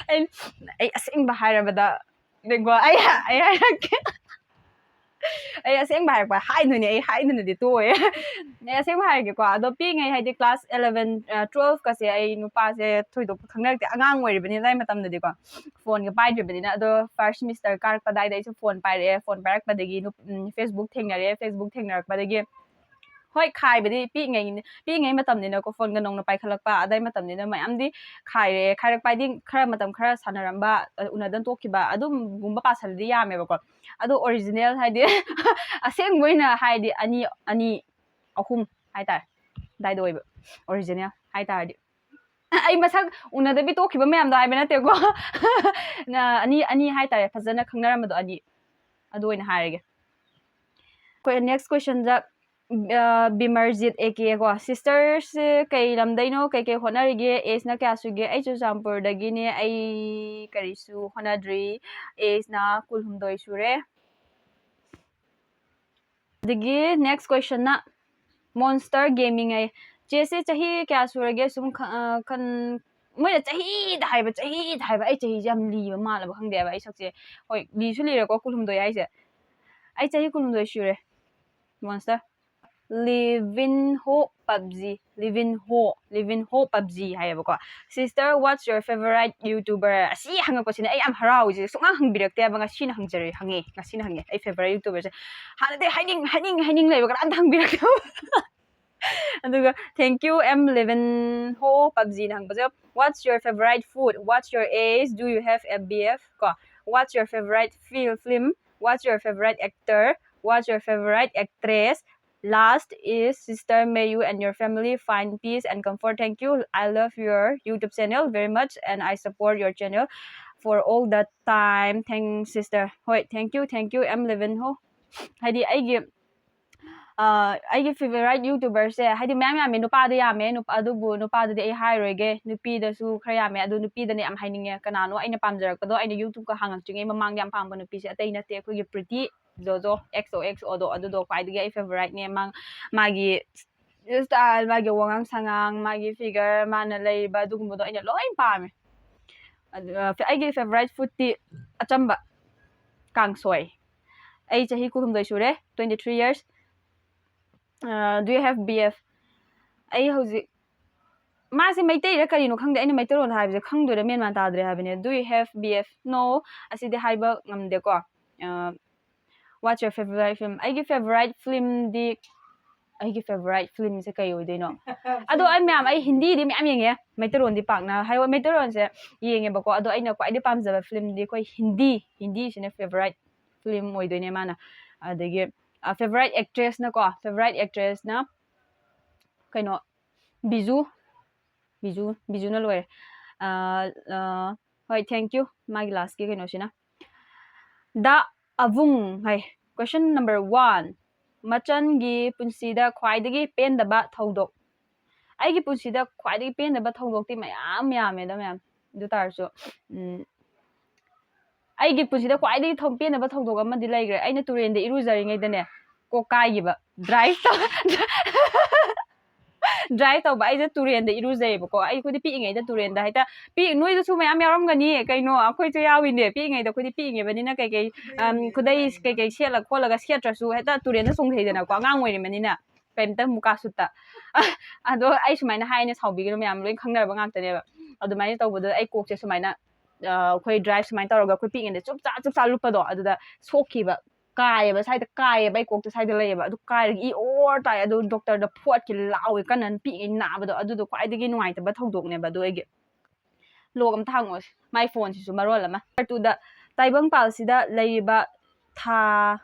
ꯑꯩ, ꯑꯩ ꯑꯁꯦꯡꯕ ꯍꯥꯏꯔꯕꯗ, ꯅꯦꯀꯣ, ꯑꯩ, ꯑꯩ ꯍꯥꯏꯔꯛꯀꯦ꯫ ꯑꯩ ꯑꯁꯦꯡꯕ ꯍꯥꯏꯔꯛꯄ ꯍꯥꯏꯗꯣꯏꯅꯦ, ꯑꯩ ꯍꯥꯏꯗꯅꯗꯤ ꯇꯣꯛꯑꯣꯏ꯫ ꯑꯩ ꯑꯁꯦꯡꯕ ꯍꯥꯏꯔꯒꯦꯀꯣ, ꯑꯗꯣ ꯄꯤꯛꯏꯉꯩ ꯍꯥꯏꯗꯤ class eleven, ꯑ, twelve ꯀꯁꯦ ꯑꯩ ꯅꯨꯄꯥꯁꯦ ꯊꯣꯏꯗꯣꯛꯄ ꯈꯪꯅꯔꯛꯇꯦ, ꯑꯉꯥꯡ ꯑꯣꯏꯔꯤꯕꯅꯤꯅ ꯑꯗꯨ ꯃꯇꯝꯗꯗꯤꯀꯣ, phoneꯒ ꯄꯥꯏꯗ꯭ꯔꯤꯕꯅꯤꯅ꯫ ꯑꯗꯣ first semester ꯀꯥꯔꯛꯄ ꯑꯗꯥꯏꯗ ꯑꯩꯁꯨ phone ꯄꯥꯏꯔꯛꯑꯦ, phone ꯄꯥꯏꯔꯛꯄꯗꯒꯤ ꯅꯨꯞ-, ꯎꯝ, Facebook ꯊꯦꯡꯅꯔꯦ, Facebook ꯊꯦꯡꯅꯔꯛꯄꯗꯒꯤ ꯍꯣꯏ, ꯈꯥꯏꯕꯗꯤ ꯄꯤꯛꯏꯉꯩ, ꯄꯤꯛꯏꯉꯩ ꯃꯇꯝꯅꯤꯅꯀꯣ, phoneꯒ ꯅꯧꯅ ꯄꯥꯏꯈꯠꯂꯛꯄ, ꯑꯗꯥꯏ ꯃꯇꯝꯅꯤꯅ ꯃꯌꯥꯝꯗꯤ ꯈꯥꯏꯔꯦ꯫ ꯈꯥꯏꯔꯛꯄ ꯍꯥꯏꯗꯤ ꯈꯔ ꯃꯇꯝ ꯈꯔ ꯁꯥꯟꯅꯔꯝꯕ, ꯑ, ꯎꯅꯗꯅ ꯇꯣꯛꯈꯤꯕ ꯑꯗꯨꯝꯒꯨꯝꯕ ꯄꯥꯁꯜꯂꯗꯤ ꯌꯥꯝꯃꯦꯕꯀꯣ꯫ ꯑꯗꯣ original ꯍꯥꯏꯗꯤ ꯑꯁꯦꯡꯕ ꯑꯣꯏꯅ ꯍꯥꯏꯗꯤ ꯑꯅꯤ, ꯑꯅꯤ, ꯑꯍꯨꯝ ꯍꯥꯏꯇꯥꯔꯦ꯫ ꯑꯗꯥꯏꯗ ꯑꯣꯏꯕ original ꯍꯥꯏꯇꯥꯔꯗꯤ꯫ ꯑꯩ ꯃꯁꯛ ꯎꯅꯗꯕꯤ ꯇꯣꯛꯈꯤꯕ ꯃꯌꯥꯝꯗꯣ ꯍꯥꯏꯕ ꯅꯠꯇꯦꯀꯣ꯫ ꯑꯅꯤ ꯑꯅꯤ ꯍꯥꯏꯇꯥꯔꯦ, ꯐꯖꯅ ꯈꯪꯅꯔꯝꯕꯗꯣ ꯑꯅꯤ, ꯑꯗꯨ ꯑꯣꯏꯅ ꯍꯥꯏꯔꯒꯦ꯫ ꯑꯩꯈꯣꯏ next questionꯗ, ꯑ, ꯕꯤꯃꯔꯖꯤꯠ ꯑꯦ ꯀꯦ ꯀꯣ, "Sisterꯁꯦ ꯀꯩ ꯂꯝꯗꯩꯅꯣ, ꯀꯩꯀꯩ ꯍꯣꯠꯅꯔꯤꯒꯦ, ageꯅ ꯀꯌꯥ ꯁꯨꯒꯦ?" ꯑꯩ ꯆꯨꯔꯆꯥꯟꯄꯨꯔꯗꯒꯤꯅꯦ, ꯑꯩ ꯀꯔꯤꯁꯨ ꯍꯣꯠꯅꯗ꯭ꯔꯤ, ageꯅ ꯀꯨꯟꯍꯨꯝꯗꯣꯏ ꯁꯨꯔꯦ꯫ ꯑꯗꯒꯤ next questionꯅ Monster Gaming ꯍꯥꯏ, "ꯆꯦꯁꯦ ꯆꯍꯤ ꯀꯌꯥ ꯁꯨꯔꯒꯦ?" ꯁꯨꯝ ꯈ-, ꯑ, ꯈꯟ-, ꯃꯣꯏꯅ ꯆꯍꯤꯗ ꯍꯥꯏꯕ, ꯆꯍꯤꯗ ꯍꯥꯏꯕ, ꯑꯩ ꯆꯍꯤꯁꯦ ꯌꯥꯝ ꯂꯤꯕ ꯃꯥꯜꯂꯕ ꯈꯪꯗꯦꯕ ꯑꯩ ꯁꯛꯁꯦ꯫ ꯍꯣꯏ, ꯂꯤꯁꯨ ꯂꯤꯔꯦꯀꯣ, ꯀꯨꯟꯍꯨꯝꯗꯣꯏ ꯍꯥꯏꯁꯦ꯫ ꯑꯩ ꯆꯍꯤ ꯀꯨꯟꯍꯨꯝꯗꯣꯏ ꯁꯨꯔꯦ꯫ Monster꯫ Livinho PUBG, Livinho, Livinho PUBG ꯍꯥꯏꯌꯦꯕꯀꯣ꯫ "Sister, what's your favorite YouTuber?" ꯑꯁꯤ ꯍꯪꯉꯛꯄꯁꯤꯅꯦ ꯑꯩ ꯌꯥꯝ ꯍꯔꯥꯎꯔꯤꯁꯦ꯫ ꯁꯨꯡꯍꯪ ꯍꯪꯕꯤꯔꯛꯇꯦꯕ, ꯉꯁꯤꯅ ꯍꯪꯖꯔꯦ, ꯍꯪꯉꯦ, ꯉꯁꯤꯅ ꯍꯪꯉꯦ ꯑꯩ favorite YouTuberꯁꯦ꯫ ꯍꯥꯟꯅꯗꯤ ꯍꯥꯏꯅꯤꯡ, ꯍꯥꯏꯅꯤꯡ, ꯍꯥꯏꯅꯤꯡ ꯂꯩꯕ ꯀꯅꯥꯝꯇ ꯍꯪꯕꯤꯔꯛꯇꯦꯕ꯫ ꯑꯗꯨꯒ thank you M Livinho PUBGꯅ ꯍꯪꯕꯁꯦ, "What's your favorite food? What's your age? Do you have a B F?" ꯀꯣ, "What's your favorite fil-, film? What's your favorite actor? What's your favorite actress? Last is, sister, may you and your family find peace and comfort. Thank you. I love your YouTube channel very much and I support your channel for all the time. Thanks, sister." ꯍꯣꯏ, thank you, thank you, M Livinho꯫ ꯍꯥꯏꯗꯤ ꯑꯩꯒꯤ, ꯑ, ꯑꯩꯒꯤ favorite YouTuberꯁꯦ ꯍꯥꯏꯗꯤ ꯃꯌꯥꯝ ꯌꯥꯝꯃꯦ, ꯅꯨꯄꯥꯗ ꯌꯥꯝꯃꯦ, ꯅꯨꯄꯥ, ꯑꯗꯨꯕꯨ ꯅꯨꯄꯥꯗꯗꯤ ꯑꯩ ꯍꯥꯏꯔꯣꯏꯒꯦ, ꯅꯨꯄꯤꯗꯁꯨ ꯈꯔ ꯌꯥꯝꯃꯦ꯫ ꯑꯗꯨ ꯅꯨꯄꯤꯗꯅ ꯌꯥꯝ ꯍꯥꯏꯅꯤꯡꯉꯦ꯫ ꯀꯅꯥꯅꯣ ꯑꯩꯅ ꯄꯥꯝꯖꯔꯛꯄꯗꯣ? ꯑꯩꯅ YouTubeꯀ ꯍꯥꯡꯉꯛꯇ꯭ꯔꯤꯉꯩ ꯃꯃꯥꯡꯗ ꯌꯥꯝ ꯄꯥꯝꯕ ꯅꯨꯄꯤꯁꯦ ꯑꯇꯩ ꯅꯠꯇꯦ, ꯑꯩꯈꯣꯏꯒꯤ ꯄ꯭ꯔꯤꯇꯤ ꯖꯣꯖꯣ, XOXOꯗꯣ, ꯑꯗꯨꯗꯣ ꯈ꯭ꯋꯥꯏꯗꯒꯤ ꯑꯩ favoriteꯅꯦ꯫ ꯃꯥ, ꯃꯥꯒꯤ style, ꯃꯥꯒꯤ ꯋꯥꯉꯥꯡ ꯁꯉꯥꯡ, ꯃꯥꯒꯤ figure, ꯃꯥꯅ ꯂꯩꯔꯤꯕ ꯑꯗꯨꯒꯨꯝꯕꯗꯣ ꯑꯩꯅ ꯂꯣꯏ ꯄꯥꯝꯃꯦ꯫ ꯑꯗꯨ, ꯑ, ꯑꯩꯒꯤ favorite foodꯇꯤ ꯑꯆꯝꯕ, ꯀꯥꯡꯁꯣꯏ꯫ ꯑꯩ ꯆꯍꯤ ꯀꯨꯟꯍꯨꯝꯗꯣꯏ ꯁꯨꯔꯦ, twenty three years꯫ ꯑ, "Do you have B F?" ꯑꯩ ꯍꯧꯖꯤꯛ, ꯃꯥꯁꯦ ꯃꯩꯇꯩꯔ ꯀꯔꯤꯅꯣ ꯈꯪꯗꯦ, ꯑꯩꯅ ꯃꯩꯇꯩꯂꯣꯟ ꯍꯥꯏꯕꯁꯦ ꯈꯪꯗꯣꯏꯔꯥ ꯃꯦꯟ ꯃꯥꯟ ꯇꯥꯗ꯭ꯔꯦ ꯍꯥꯏꯕꯅꯦ꯫ "Do you have B F?" No, ꯑꯁꯤꯗꯤ ꯍꯥꯏꯕ ꯉꯝꯗꯦꯀꯣ꯫ ꯑ, "What's your favorite film?" ꯑꯩꯒꯤ favorite filmꯗꯤ, ꯑꯩꯒꯤ favorite filmꯁꯦ ꯀꯩ ꯑꯣꯏꯗꯣꯏꯅꯣ? ꯑꯗꯣ ꯑꯩ ꯃꯌꯥꯝ, ꯑꯩ ꯍꯤꯟꯗꯤꯗꯤ ꯃꯌꯥꯝ ꯌꯦꯡꯉꯦ, ꯃꯩꯇꯩꯂꯣꯟꯗꯤ ꯄꯥꯛꯅ, ꯍꯥꯏ, ꯃꯩꯇꯩꯂꯣꯟꯁꯦ ꯌꯦꯡꯉꯦꯕꯀꯣ, ꯑꯗꯣ ꯑꯩꯅ ꯈ꯭ꯋꯥꯏꯗꯒꯤ ꯄꯥꯝꯖꯕ filmꯗꯤ ꯑꯩꯈꯣꯏ ꯍꯤꯟꯗꯤ, ꯍꯤꯟꯗꯤꯁꯤꯅ favorite film ꯑꯣꯏꯗꯣꯏꯅꯦ ꯃꯥꯅ꯫ ꯑꯗꯒꯤ, ꯑ, favorite actressꯅꯀꯣ, favorite actressꯅ ꯀꯩꯅꯣ, ꯕꯤꯖꯨ, ꯕꯤꯖꯨ ꯕꯤꯖꯨꯅ ꯂꯣꯏꯔꯦ꯫ ꯑ, ꯑ, ꯍꯣꯏ, thank you꯫ ꯃꯥꯒꯤ ꯂꯥꯁꯀꯤ ꯀꯩꯅꯣꯁꯤꯅ꯫ ꯗ ꯑꯕꯨꯡ ꯍꯥꯏ꯫ Question number one, ꯃꯆꯟꯒꯤ ꯄꯨꯟꯁꯤꯗ ꯈ꯭ꯋꯥꯏꯗꯒꯤ ꯄꯦꯟꯗꯕ ꯊꯧꯗꯣꯛ꯫ ꯑꯩꯒꯤ ꯄꯨꯟꯁꯤꯗ ꯈ꯭ꯋꯥꯏꯗꯒꯤ ꯄꯦꯟꯗꯕ ꯊꯧꯗꯣꯛꯇꯤ ꯃꯌꯥꯝ ꯌꯥꯝꯃꯦꯗ, ꯃꯌꯥꯝ꯫ ꯑꯗꯨ ꯇꯥꯔꯁꯨ, ꯎꯝ, ꯑꯩꯒꯤ ꯄꯨꯟꯁꯤꯗ ꯈ꯭ꯋꯥꯏꯗꯒꯤ ꯊꯧ-, ꯄꯦꯟꯗꯕ ꯊꯧꯗꯣꯛ ꯑꯃꯗꯤ ꯂꯩꯈ꯭ꯔꯦ꯫ ꯑꯩꯅ ꯇꯨꯔꯦꯟꯗ ꯏꯔꯨꯖꯔꯤꯉꯩꯗꯅꯦ, ꯀꯣꯛ ꯀꯥꯏꯈꯤꯕ꯫ Drive ꯇꯧ-, drive ꯇꯧꯕ, ꯑꯩꯁꯦ ꯇꯨꯔꯦꯟꯗ ꯏꯔꯨꯖꯩꯌꯦꯕꯀꯣ꯫ ꯑꯩ, ꯑꯩꯈꯣꯏꯗꯤ ꯄꯤꯛꯏꯉꯩꯗ ꯇꯨꯔꯦꯟꯗ ꯍꯦꯛꯇ, ꯄꯤꯛ-, ꯅꯣꯏꯗꯁꯨ ꯃꯌꯥꯝ ꯌꯥꯎꯔꯝꯒꯅꯤ ꯀꯩꯅꯣ, ꯑꯩꯈꯣꯏꯁꯨ ꯌꯥꯎꯏꯅꯦ꯫ ꯄꯤꯛꯏꯉꯩꯗ ꯑꯩꯈꯣꯏꯗꯤ ꯄꯤꯛꯏꯉꯩꯕꯅꯤꯅ ꯀꯩꯀꯩ, ꯑꯝ, ꯈꯨꯗꯩ ꯀꯩꯀꯩ ꯁꯦꯠꯂ ꯈꯣꯠꯂꯒ ꯁꯦꯠꯇ꯭ꯔꯁꯨ ꯍꯦꯛꯇ ꯇꯨꯔꯦꯟꯗ ꯆꯣꯡꯊꯩꯗꯅꯀꯣ, ꯑꯉꯥꯡ ꯑꯣꯏꯔꯤꯕꯅꯤꯅ꯫ ꯀꯩꯝꯇ ꯃꯨꯀꯥ ꯁꯨꯠꯇ꯫ ꯑꯗꯣ ꯑꯩ ꯁꯨꯃꯥꯏꯅ ꯍꯥꯏꯅ ꯁꯥꯎꯕꯤꯒꯅꯨ, ꯃꯌꯥꯝ ꯂꯣꯏ ꯈꯪꯅꯔꯕ ꯉꯥꯛꯇꯅꯦꯕ꯫ ꯑꯗꯨꯃꯥꯏꯅ ꯇꯧꯕꯗꯣ ꯑꯩ ꯀꯣꯛꯁꯦ ꯁꯨꯃꯥꯏꯅ, ꯑ, ꯑꯩꯈꯣꯏ drive ꯁꯨꯃꯥꯏꯅ ꯇꯧꯔꯒ ꯑꯩꯈꯣꯏ ꯄꯤꯛꯏꯉꯩꯗ ꯆꯨꯞ ꯆꯥ ꯆꯨꯞ ꯆꯥ ꯂꯨꯞꯄꯗꯣ, ꯑꯗꯨꯗ ꯁꯣꯛꯈꯤꯕ꯫ ꯀꯥꯏꯌꯦꯕ, ꯁ꯭ꯋꯥꯏꯗ ꯀꯥꯏꯌꯦꯕ, ꯑꯩ ꯀꯣꯛꯇ ꯁ꯭ꯋꯥꯏꯗ ꯂꯩꯌꯦꯕ꯫ ꯑꯗꯨ ꯀꯥꯏꯔꯒ ꯏ ꯑꯣꯔ ꯇꯥꯏ꯫ ꯑꯗꯨ ꯗꯣꯛꯇꯔꯗ ꯐꯣꯠꯈꯤ, ꯂꯥꯎꯋꯦ ꯀꯟꯅ, ꯄꯤꯛꯏꯉꯩ ꯅꯥꯕꯗꯣ꯫ ꯑꯗꯨꯗꯣ ꯈ꯭ꯋꯥꯏꯗꯒꯤ ꯅꯨꯡꯉꯥꯏꯇꯕ ꯊꯧꯗꯣꯛꯅꯦꯕ ꯑꯗꯨ ꯑꯩꯒꯤ꯫ Lock ꯑꯝꯇ ꯍꯥꯡꯉꯛꯑꯣꯁꯦ꯫ My phoneꯁꯤꯁꯨ ꯃꯔꯣꯜ ꯑꯃ꯫ Part twoꯗ ꯇꯥꯏꯕꯪꯄꯥꯜꯁꯤꯗ ꯂꯩꯔꯤꯕ ꯊꯥ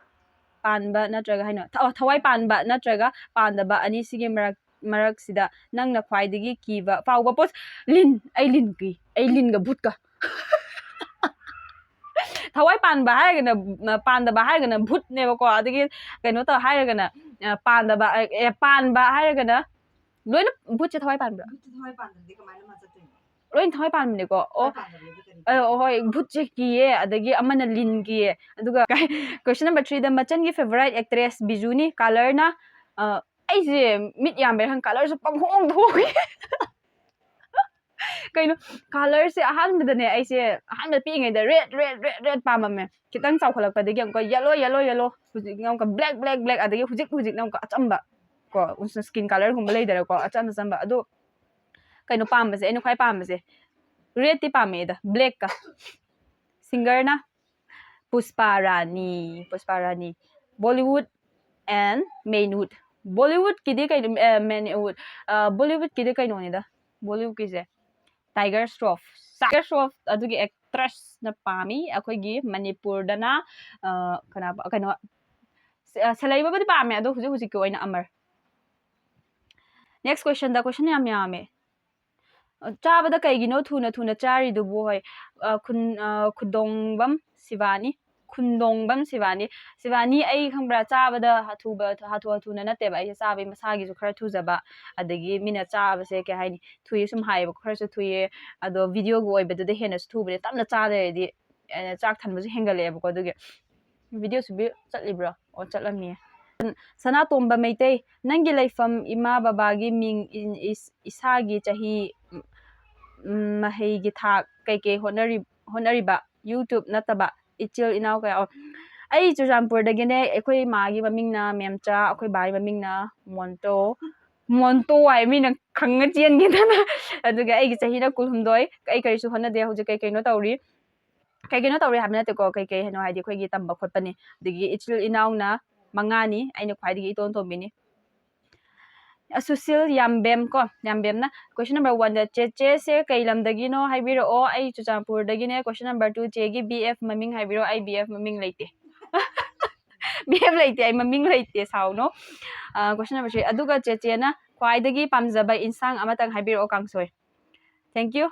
ꯄꯥꯟꯕ ꯅꯠꯇ꯭ꯔꯒ ꯍꯥꯏꯅꯣ, ꯊ-, ꯊꯋꯥꯏ ꯄꯥꯟꯕ ꯅꯠꯇ꯭ꯔꯒ ꯄꯥꯟꯗꯕ ꯑꯅꯤꯁꯤꯒꯤ ꯃꯔꯛ-, ꯃꯔꯛꯁꯤꯗ ꯅꯪꯅ ꯈ꯭ꯋꯥꯏꯗꯒꯤ ꯀꯤꯕ ꯐꯥꯎꯕ ꯄꯣꯠ-, ꯂꯤꯟ, ꯑꯩ ꯂꯤꯟ ꯀꯤ, ꯑꯩ ꯂꯤꯟꯒ ꯚꯨꯠꯀ꯫ ꯊꯋꯥꯏ ꯄꯥꯟꯕ ꯍꯥꯏꯔꯒꯅ, ꯄꯥꯟꯗꯕ ꯍꯥꯏꯔꯒꯅ ꯚꯨꯠꯅꯦꯕꯀꯣ, ꯑꯗꯒꯤ ꯀꯩꯅꯣ ꯇꯧ ꯍꯥꯏꯔꯒꯅ, ꯑ, ꯄꯥꯟꯗꯕ, ꯑ, ꯑꯦ, ꯄꯥꯟꯕ ꯍꯥꯏꯔꯒꯅ ꯂꯣꯏꯅ ꯚꯨꯠꯁꯦ ꯊꯋꯥꯏ ꯄꯥꯟꯕ꯭ꯔꯥ? ꯚꯨꯠꯁꯦ ꯊꯋꯥꯏ ꯄꯥꯟꯗꯕꯗꯤ ꯀꯃꯥꯏꯅ ꯃꯥ ꯆꯠꯇꯣꯏꯅꯣ? ꯂꯣꯏꯅ ꯊꯋꯥꯏ ꯄꯥꯟꯕꯅꯦꯀꯣ꯫ ꯑꯣ, ꯊꯋꯥꯏ ꯄꯥꯟꯗꯕꯗꯤ ꯀꯔꯤ ꯑ, ꯇꯧꯕ? ꯍꯣꯏ, ꯚꯨꯠꯁꯦ ꯀꯤꯌꯦ, ꯑꯗꯒꯤ ꯑꯃꯅ ꯂꯤꯟ ꯀꯤꯌꯦ꯫ ꯑꯗꯨꯒ question number threeꯗ ꯃꯆꯟꯒꯤ favourite actress ꯕꯤꯖꯨꯅꯤ꯫ Colourꯅ, ꯑ, ꯑꯩꯁꯦ ꯃꯤꯠ ꯌꯥꯝꯕꯩꯔ ꯈꯪ colourꯁꯨ ꯄꯪꯍꯣꯡꯗ ꯍꯣꯡꯉꯦ꯫ ꯀꯩꯅꯣ, colourꯁꯦ ꯑꯍꯥꯟꯕꯗꯅꯦ, ꯑꯩꯁꯦ ꯑꯍꯥꯟꯕ ꯄꯤꯛꯏꯉꯩꯗ red, red, red, red ꯄꯥꯝꯃꯝꯃꯦ꯫ ꯈꯤꯇꯪ ꯆꯥꯎꯈꯠꯂꯛꯄꯗꯒꯤ ꯑꯃꯨꯛꯀ yellow, yellow, yellow, ꯍꯧꯖꯤꯛꯅ ꯑꯃꯨꯛꯀ black, black, black, ꯑꯗꯒꯤ ꯍꯧꯖꯤꯛ, ꯍꯧꯖꯤꯛꯅ ꯑꯃꯨꯛꯀ ꯑꯆꯝꯕ ꯀꯣ, skin colourꯒꯨꯝꯕ ꯂꯩꯗꯅꯀꯣ, ꯑꯆꯝ ꯑꯆꯝꯕ꯫ ꯑꯗꯨ ꯀꯩꯅꯣ ꯄꯥꯝꯕꯁꯦ, ꯑꯩꯅ ꯈ꯭ꯋꯥꯏ ꯄꯥꯝꯕꯁꯦ redꯇꯤ ꯄꯥꯝꯃꯦꯗ, blackꯀ꯫ Singerꯅ ꯄꯨꯁꯄꯥ ꯔꯥꯅꯤ, ꯄꯨꯁꯄꯥ ꯔꯥꯅꯤ꯫ Bollywood and Manwood꯫ Bollywoodꯀꯤꯗꯤ ꯀꯩꯅꯣ, ꯑꯦ, Manwood, ꯑ, Bollywoodꯀꯤꯗꯤ ꯀꯩꯅꯣꯅꯤꯗ, Bollywoodꯀꯤꯁꯦ Tiger Shroff꯫ Tiger Shroff ꯑꯗꯨꯒꯤ actressꯅ ꯄꯥꯝꯃꯤ, ꯑꯩꯈꯣꯏꯒꯤ ꯃꯅꯤꯄꯨꯔꯗꯅ, ꯑ, ꯀꯅꯥ, ꯀꯩꯅꯣ, ꯁ-, ꯑ, ꯁꯦꯂꯩꯕꯕꯨꯗꯤ ꯄꯥꯝꯃꯦ, ꯑꯗꯣ ꯍꯧꯖꯤꯛ ꯍꯧꯖꯤꯛꯀꯤ ꯑꯣꯏꯅ ꯑꯃꯔ꯫ Next questionꯗ question ꯌꯥꯝ ꯌꯥꯝꯃꯦ꯫ ꯆꯥꯕꯗ ꯀꯩꯒꯤꯅꯣ ꯊꯨꯅ ꯊꯨꯅ ꯆꯥꯔꯤꯗꯨꯕꯨ? ꯍꯣꯏ, ꯈꯨꯟ ꯈꯨꯗꯣꯡꯕꯝ ꯁꯤꯕꯥꯅꯤ꯫ ꯈꯨꯟꯗꯣꯡꯕꯝ ꯁꯤꯕꯥꯅꯤ꯫ ꯁꯤꯕꯥꯅꯤ, ꯑꯩ ꯈꯪꯕ꯭ꯔꯥ, ꯆꯥꯕꯗ ꯍꯥꯊꯨꯕ ꯍꯥꯊꯨ ꯍꯥꯊꯨꯅ ꯅꯠꯇꯦꯕ꯫ ꯑꯩꯁꯦ ꯆꯥꯕꯩ ꯃꯁꯥꯒꯤꯁꯨ ꯈꯔ ꯊꯨꯖꯕ, ꯑꯗꯒꯤ ꯃꯤꯅ ꯆꯥꯕꯁꯦ ꯀꯩ ꯍꯥꯏꯅꯤ, ꯊꯨꯏ ꯁꯨꯝ ꯍꯥꯏꯌꯦꯕꯀꯣ, ꯈꯔꯁꯨ ꯊꯨꯏꯌꯦ꯫ ꯑꯗꯣ ꯚꯤꯗꯤꯑꯣꯒꯤ ꯑꯣꯏꯕꯗꯨꯗ ꯍꯦꯟꯅꯁꯨ ꯊꯨꯕꯅꯦ꯫ ꯇꯞꯅ ꯆꯥꯗ꯭ꯔꯗꯤ ꯆꯥꯛ ꯊꯟꯕꯁꯨ ꯍꯦꯟꯒꯠꯂꯛꯑꯦꯕꯀꯣ꯫ ꯑꯗꯨꯒꯤ ꯚꯤꯗꯤꯑꯣꯁꯨ ꯆꯠꯂꯤꯕ꯭ꯔꯣ? ꯑꯣ, ꯆꯠꯂꯝꯃꯤꯌꯦ꯫ ꯁꯅꯥꯇꯣꯝꯕ ꯃꯩꯇꯩ, ꯅꯪꯒꯤ ꯂꯩꯐꯝ, ꯏꯃꯥ ꯕꯕꯥꯒꯤ ꯃꯤꯡ, ꯏꯁꯥꯒꯤ ꯆꯍꯤ, ꯃꯍꯩꯒꯤ ꯊꯥꯛ, ꯀꯩꯀꯩ ꯍꯣꯠꯅꯔꯤ ꯍꯣꯠꯅꯔꯤꯕ? YouTube ꯅꯠꯇꯕ ꯏꯆꯤꯜ ꯏꯅꯥꯎ ꯀꯌꯥ? ꯑꯣ, ꯑꯩ ꯆꯨꯔꯆꯥꯟꯄꯨꯔꯗꯒꯤꯅꯦ꯫ ꯑꯩꯈꯣꯏ ꯏꯃꯥꯒꯤ ꯃꯃꯤꯡꯅ ꯃꯦꯝꯆꯥ, ꯑꯩꯈꯣꯏ ꯕꯥꯒꯤ ꯃꯃꯤꯡꯅ ꯃꯣꯟꯇꯣ꯫ ꯃꯣꯟꯇꯣ ꯍꯥꯏ, ꯃꯤꯅ ꯈꯪꯉ ꯆꯦꯟꯒꯦꯗꯅ꯫ ꯑꯗꯨꯒ ꯑꯩꯒꯤ ꯆꯍꯤꯅ ꯀꯨꯟꯍꯨꯝꯗꯣꯏ꯫ ꯑꯩ ꯀꯔꯤꯁꯨ ꯍꯣꯠꯅꯗꯦ ꯍꯧꯖꯤꯛ꯫ ꯀꯩ ꯀꯩꯅꯣ ꯇꯧꯔꯤ꯫ ꯀꯩ ꯀꯩꯅꯣ ꯇꯧꯔꯤ ꯍꯥꯏꯕ ꯅꯠꯇꯦꯀꯣ, ꯀꯩ ꯀꯩ ꯍꯥꯏꯅꯣ ꯍꯥꯏꯗꯤ ꯑꯩꯈꯣꯏꯒꯤ ꯇꯝꯕ ꯈꯣꯠꯄꯅꯤ꯫ ꯑꯗꯒꯤ ꯏꯆꯤꯜ ꯏꯅꯥꯎꯅ ꯃꯉꯥꯅꯤ, ꯑꯩꯅ ꯈ꯭ꯋꯥꯏꯗꯒꯤ ꯏꯇꯣꯟ ꯇꯣꯝꯕꯤꯅꯤ꯫ ꯑ, ꯁꯨꯁꯤꯜ ꯌꯥꯝꯕꯦꯝ ꯀꯣ, ꯌꯥꯝꯕꯦꯝꯅ question number one ꯗ, "ꯆꯦꯆꯦꯁꯦ ꯀꯩ ꯂꯝꯗꯒꯤꯅꯣ ꯍꯥꯏꯕꯤꯔꯛꯑꯣ, ꯑꯩ ꯆꯨꯔꯆꯥꯟꯄꯨꯔꯗꯒꯤꯅꯦ꯫ Question number two, ꯆꯦꯒꯤ B F ꯃꯃꯤꯡ ꯍꯥꯏꯕꯤꯔꯛꯑꯣ, ꯑꯩ B F ꯃꯃꯤꯡ ꯂꯩꯇꯦ꯫" B F ꯂꯩꯇꯦ, ꯑꯩ ꯃꯃꯤꯡ ꯂꯩꯇꯦ, ꯁꯥꯎꯅꯣ꯫ ꯑ, question number three, ꯑꯗꯨꯒ ꯆꯦꯆꯦꯅ ꯈ꯭ꯋꯥꯏꯗꯒꯤ ꯄꯥꯝꯖꯕ ꯏꯟꯁꯥꯡ ꯑꯃꯇꯪ ꯍꯥꯏꯕꯤꯔꯛꯑꯣ, ꯀꯥꯡꯁꯣꯏ꯫ Thank you꯫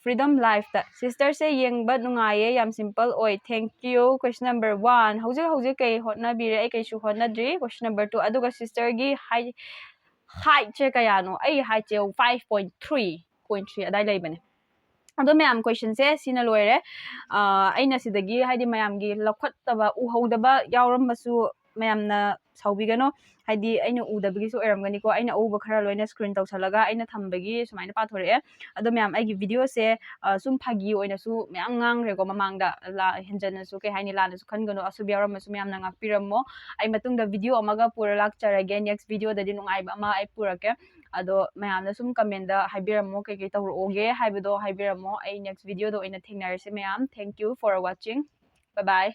Freedom Life ꯇ, "Sister ꯁꯦ ꯌꯦꯡꯕ ꯅꯨꯡꯉꯥꯏꯌꯦ, ꯌꯥꯝ simple ꯑꯣꯏ, thank you꯫" Question number one, ꯍꯧꯖꯤꯛ ꯍꯧꯖꯤꯛ ꯀꯩ ꯍꯣꯠꯅꯕꯤꯔꯦ? ꯑꯩ ꯀꯩꯁꯨ ꯍꯣꯠꯅꯗ꯭ꯔꯤ꯫ Question number two, ꯑꯗꯨꯒ sister ꯒꯤ height, height ꯁꯦ ꯀꯌꯥꯅꯣ? ꯑꯩ height ꯁꯦ five point three, point three ꯑꯗꯥꯏ ꯂꯩꯕꯅꯦ꯫ ꯑꯗꯣ ꯃꯌꯥꯝ, question ꯁꯦ ꯁꯤꯅ ꯂꯣꯏꯔꯦ꯫ ꯑ, ꯑꯩꯅ ꯁꯤꯗꯒꯤ ꯍꯥꯏꯗꯤ ꯃꯌꯥꯝꯒꯤ ꯂꯧꯈꯠꯇꯕ, ꯎꯍꯧꯗꯕ ꯌꯥꯎꯔꯝꯕꯁꯨ ꯃꯌꯥꯝꯅ ꯁꯥꯎꯕꯤꯒꯅꯣ꯫ ꯍꯥꯏꯗꯤ ꯑꯩꯅ ꯎꯗꯕꯒꯤꯁꯨ ꯑꯣꯏꯔꯝꯒꯅꯤꯀꯣ꯫ ꯑꯩꯅ ꯑꯎꯕ ꯈꯔ ꯂꯣꯏꯅ screen ꯇꯧꯁꯜꯂꯒ ꯑꯩꯅ ꯊꯝꯕꯒꯤ ꯁꯨꯃꯥꯏꯅ ꯄꯥꯊꯣꯔꯛꯑꯦ꯫ ꯑꯗꯣ ꯃꯌꯥꯝ, ꯑꯩꯒꯤ video ꯁꯦ, ꯑ, ꯁꯨꯝ ꯐꯥꯒꯤ ꯑꯣꯏꯅꯁꯨ ꯃꯌꯥꯝ ꯉꯥꯡꯈ꯭ꯔꯦꯀꯣ ꯃꯃꯥꯡꯗ꯫ ꯂꯥ-, ꯍꯦꯟꯖꯟꯅꯁꯨ, ꯀꯩ ꯍꯥꯏꯅꯤ, ꯂꯥꯟꯅꯁꯨ ꯈꯟꯒꯅꯨ꯫ ꯑꯁꯣꯏꯕ ꯌꯥꯎꯔꯝꯃꯁꯨ ꯃꯌꯥꯝꯅ ꯉꯥꯛꯄꯤꯔꯝꯃꯣ꯫ ꯑꯩ ꯃꯇꯨꯡꯗ video ꯑꯃꯒ ꯄꯨꯔ ꯂꯥꯛꯆꯔꯒꯦ꯫ Next video ꯗꯗꯤ ꯅꯨꯡꯉꯥꯏꯕ ꯑꯃ ꯑꯩ ꯄꯨꯔꯛꯀꯦ꯫ ꯑꯗꯣ ꯃꯌꯥꯝꯅ ꯁꯨꯝ comment ꯇ ꯍꯥꯏꯕꯤꯔꯝꯃꯣ, ꯀꯩꯀꯩ ꯇꯧꯔꯛꯑꯣꯒꯦ ꯍꯥꯏꯕꯗꯣ ꯍꯥꯏꯕꯤꯔꯝꯃꯣ꯫ ꯑꯩ next video ꯗ ꯑꯣꯏꯅ ꯊꯦꯡꯅꯔꯁꯦ ꯃꯌꯥꯝ꯫ Thank you for watching. Bye bye.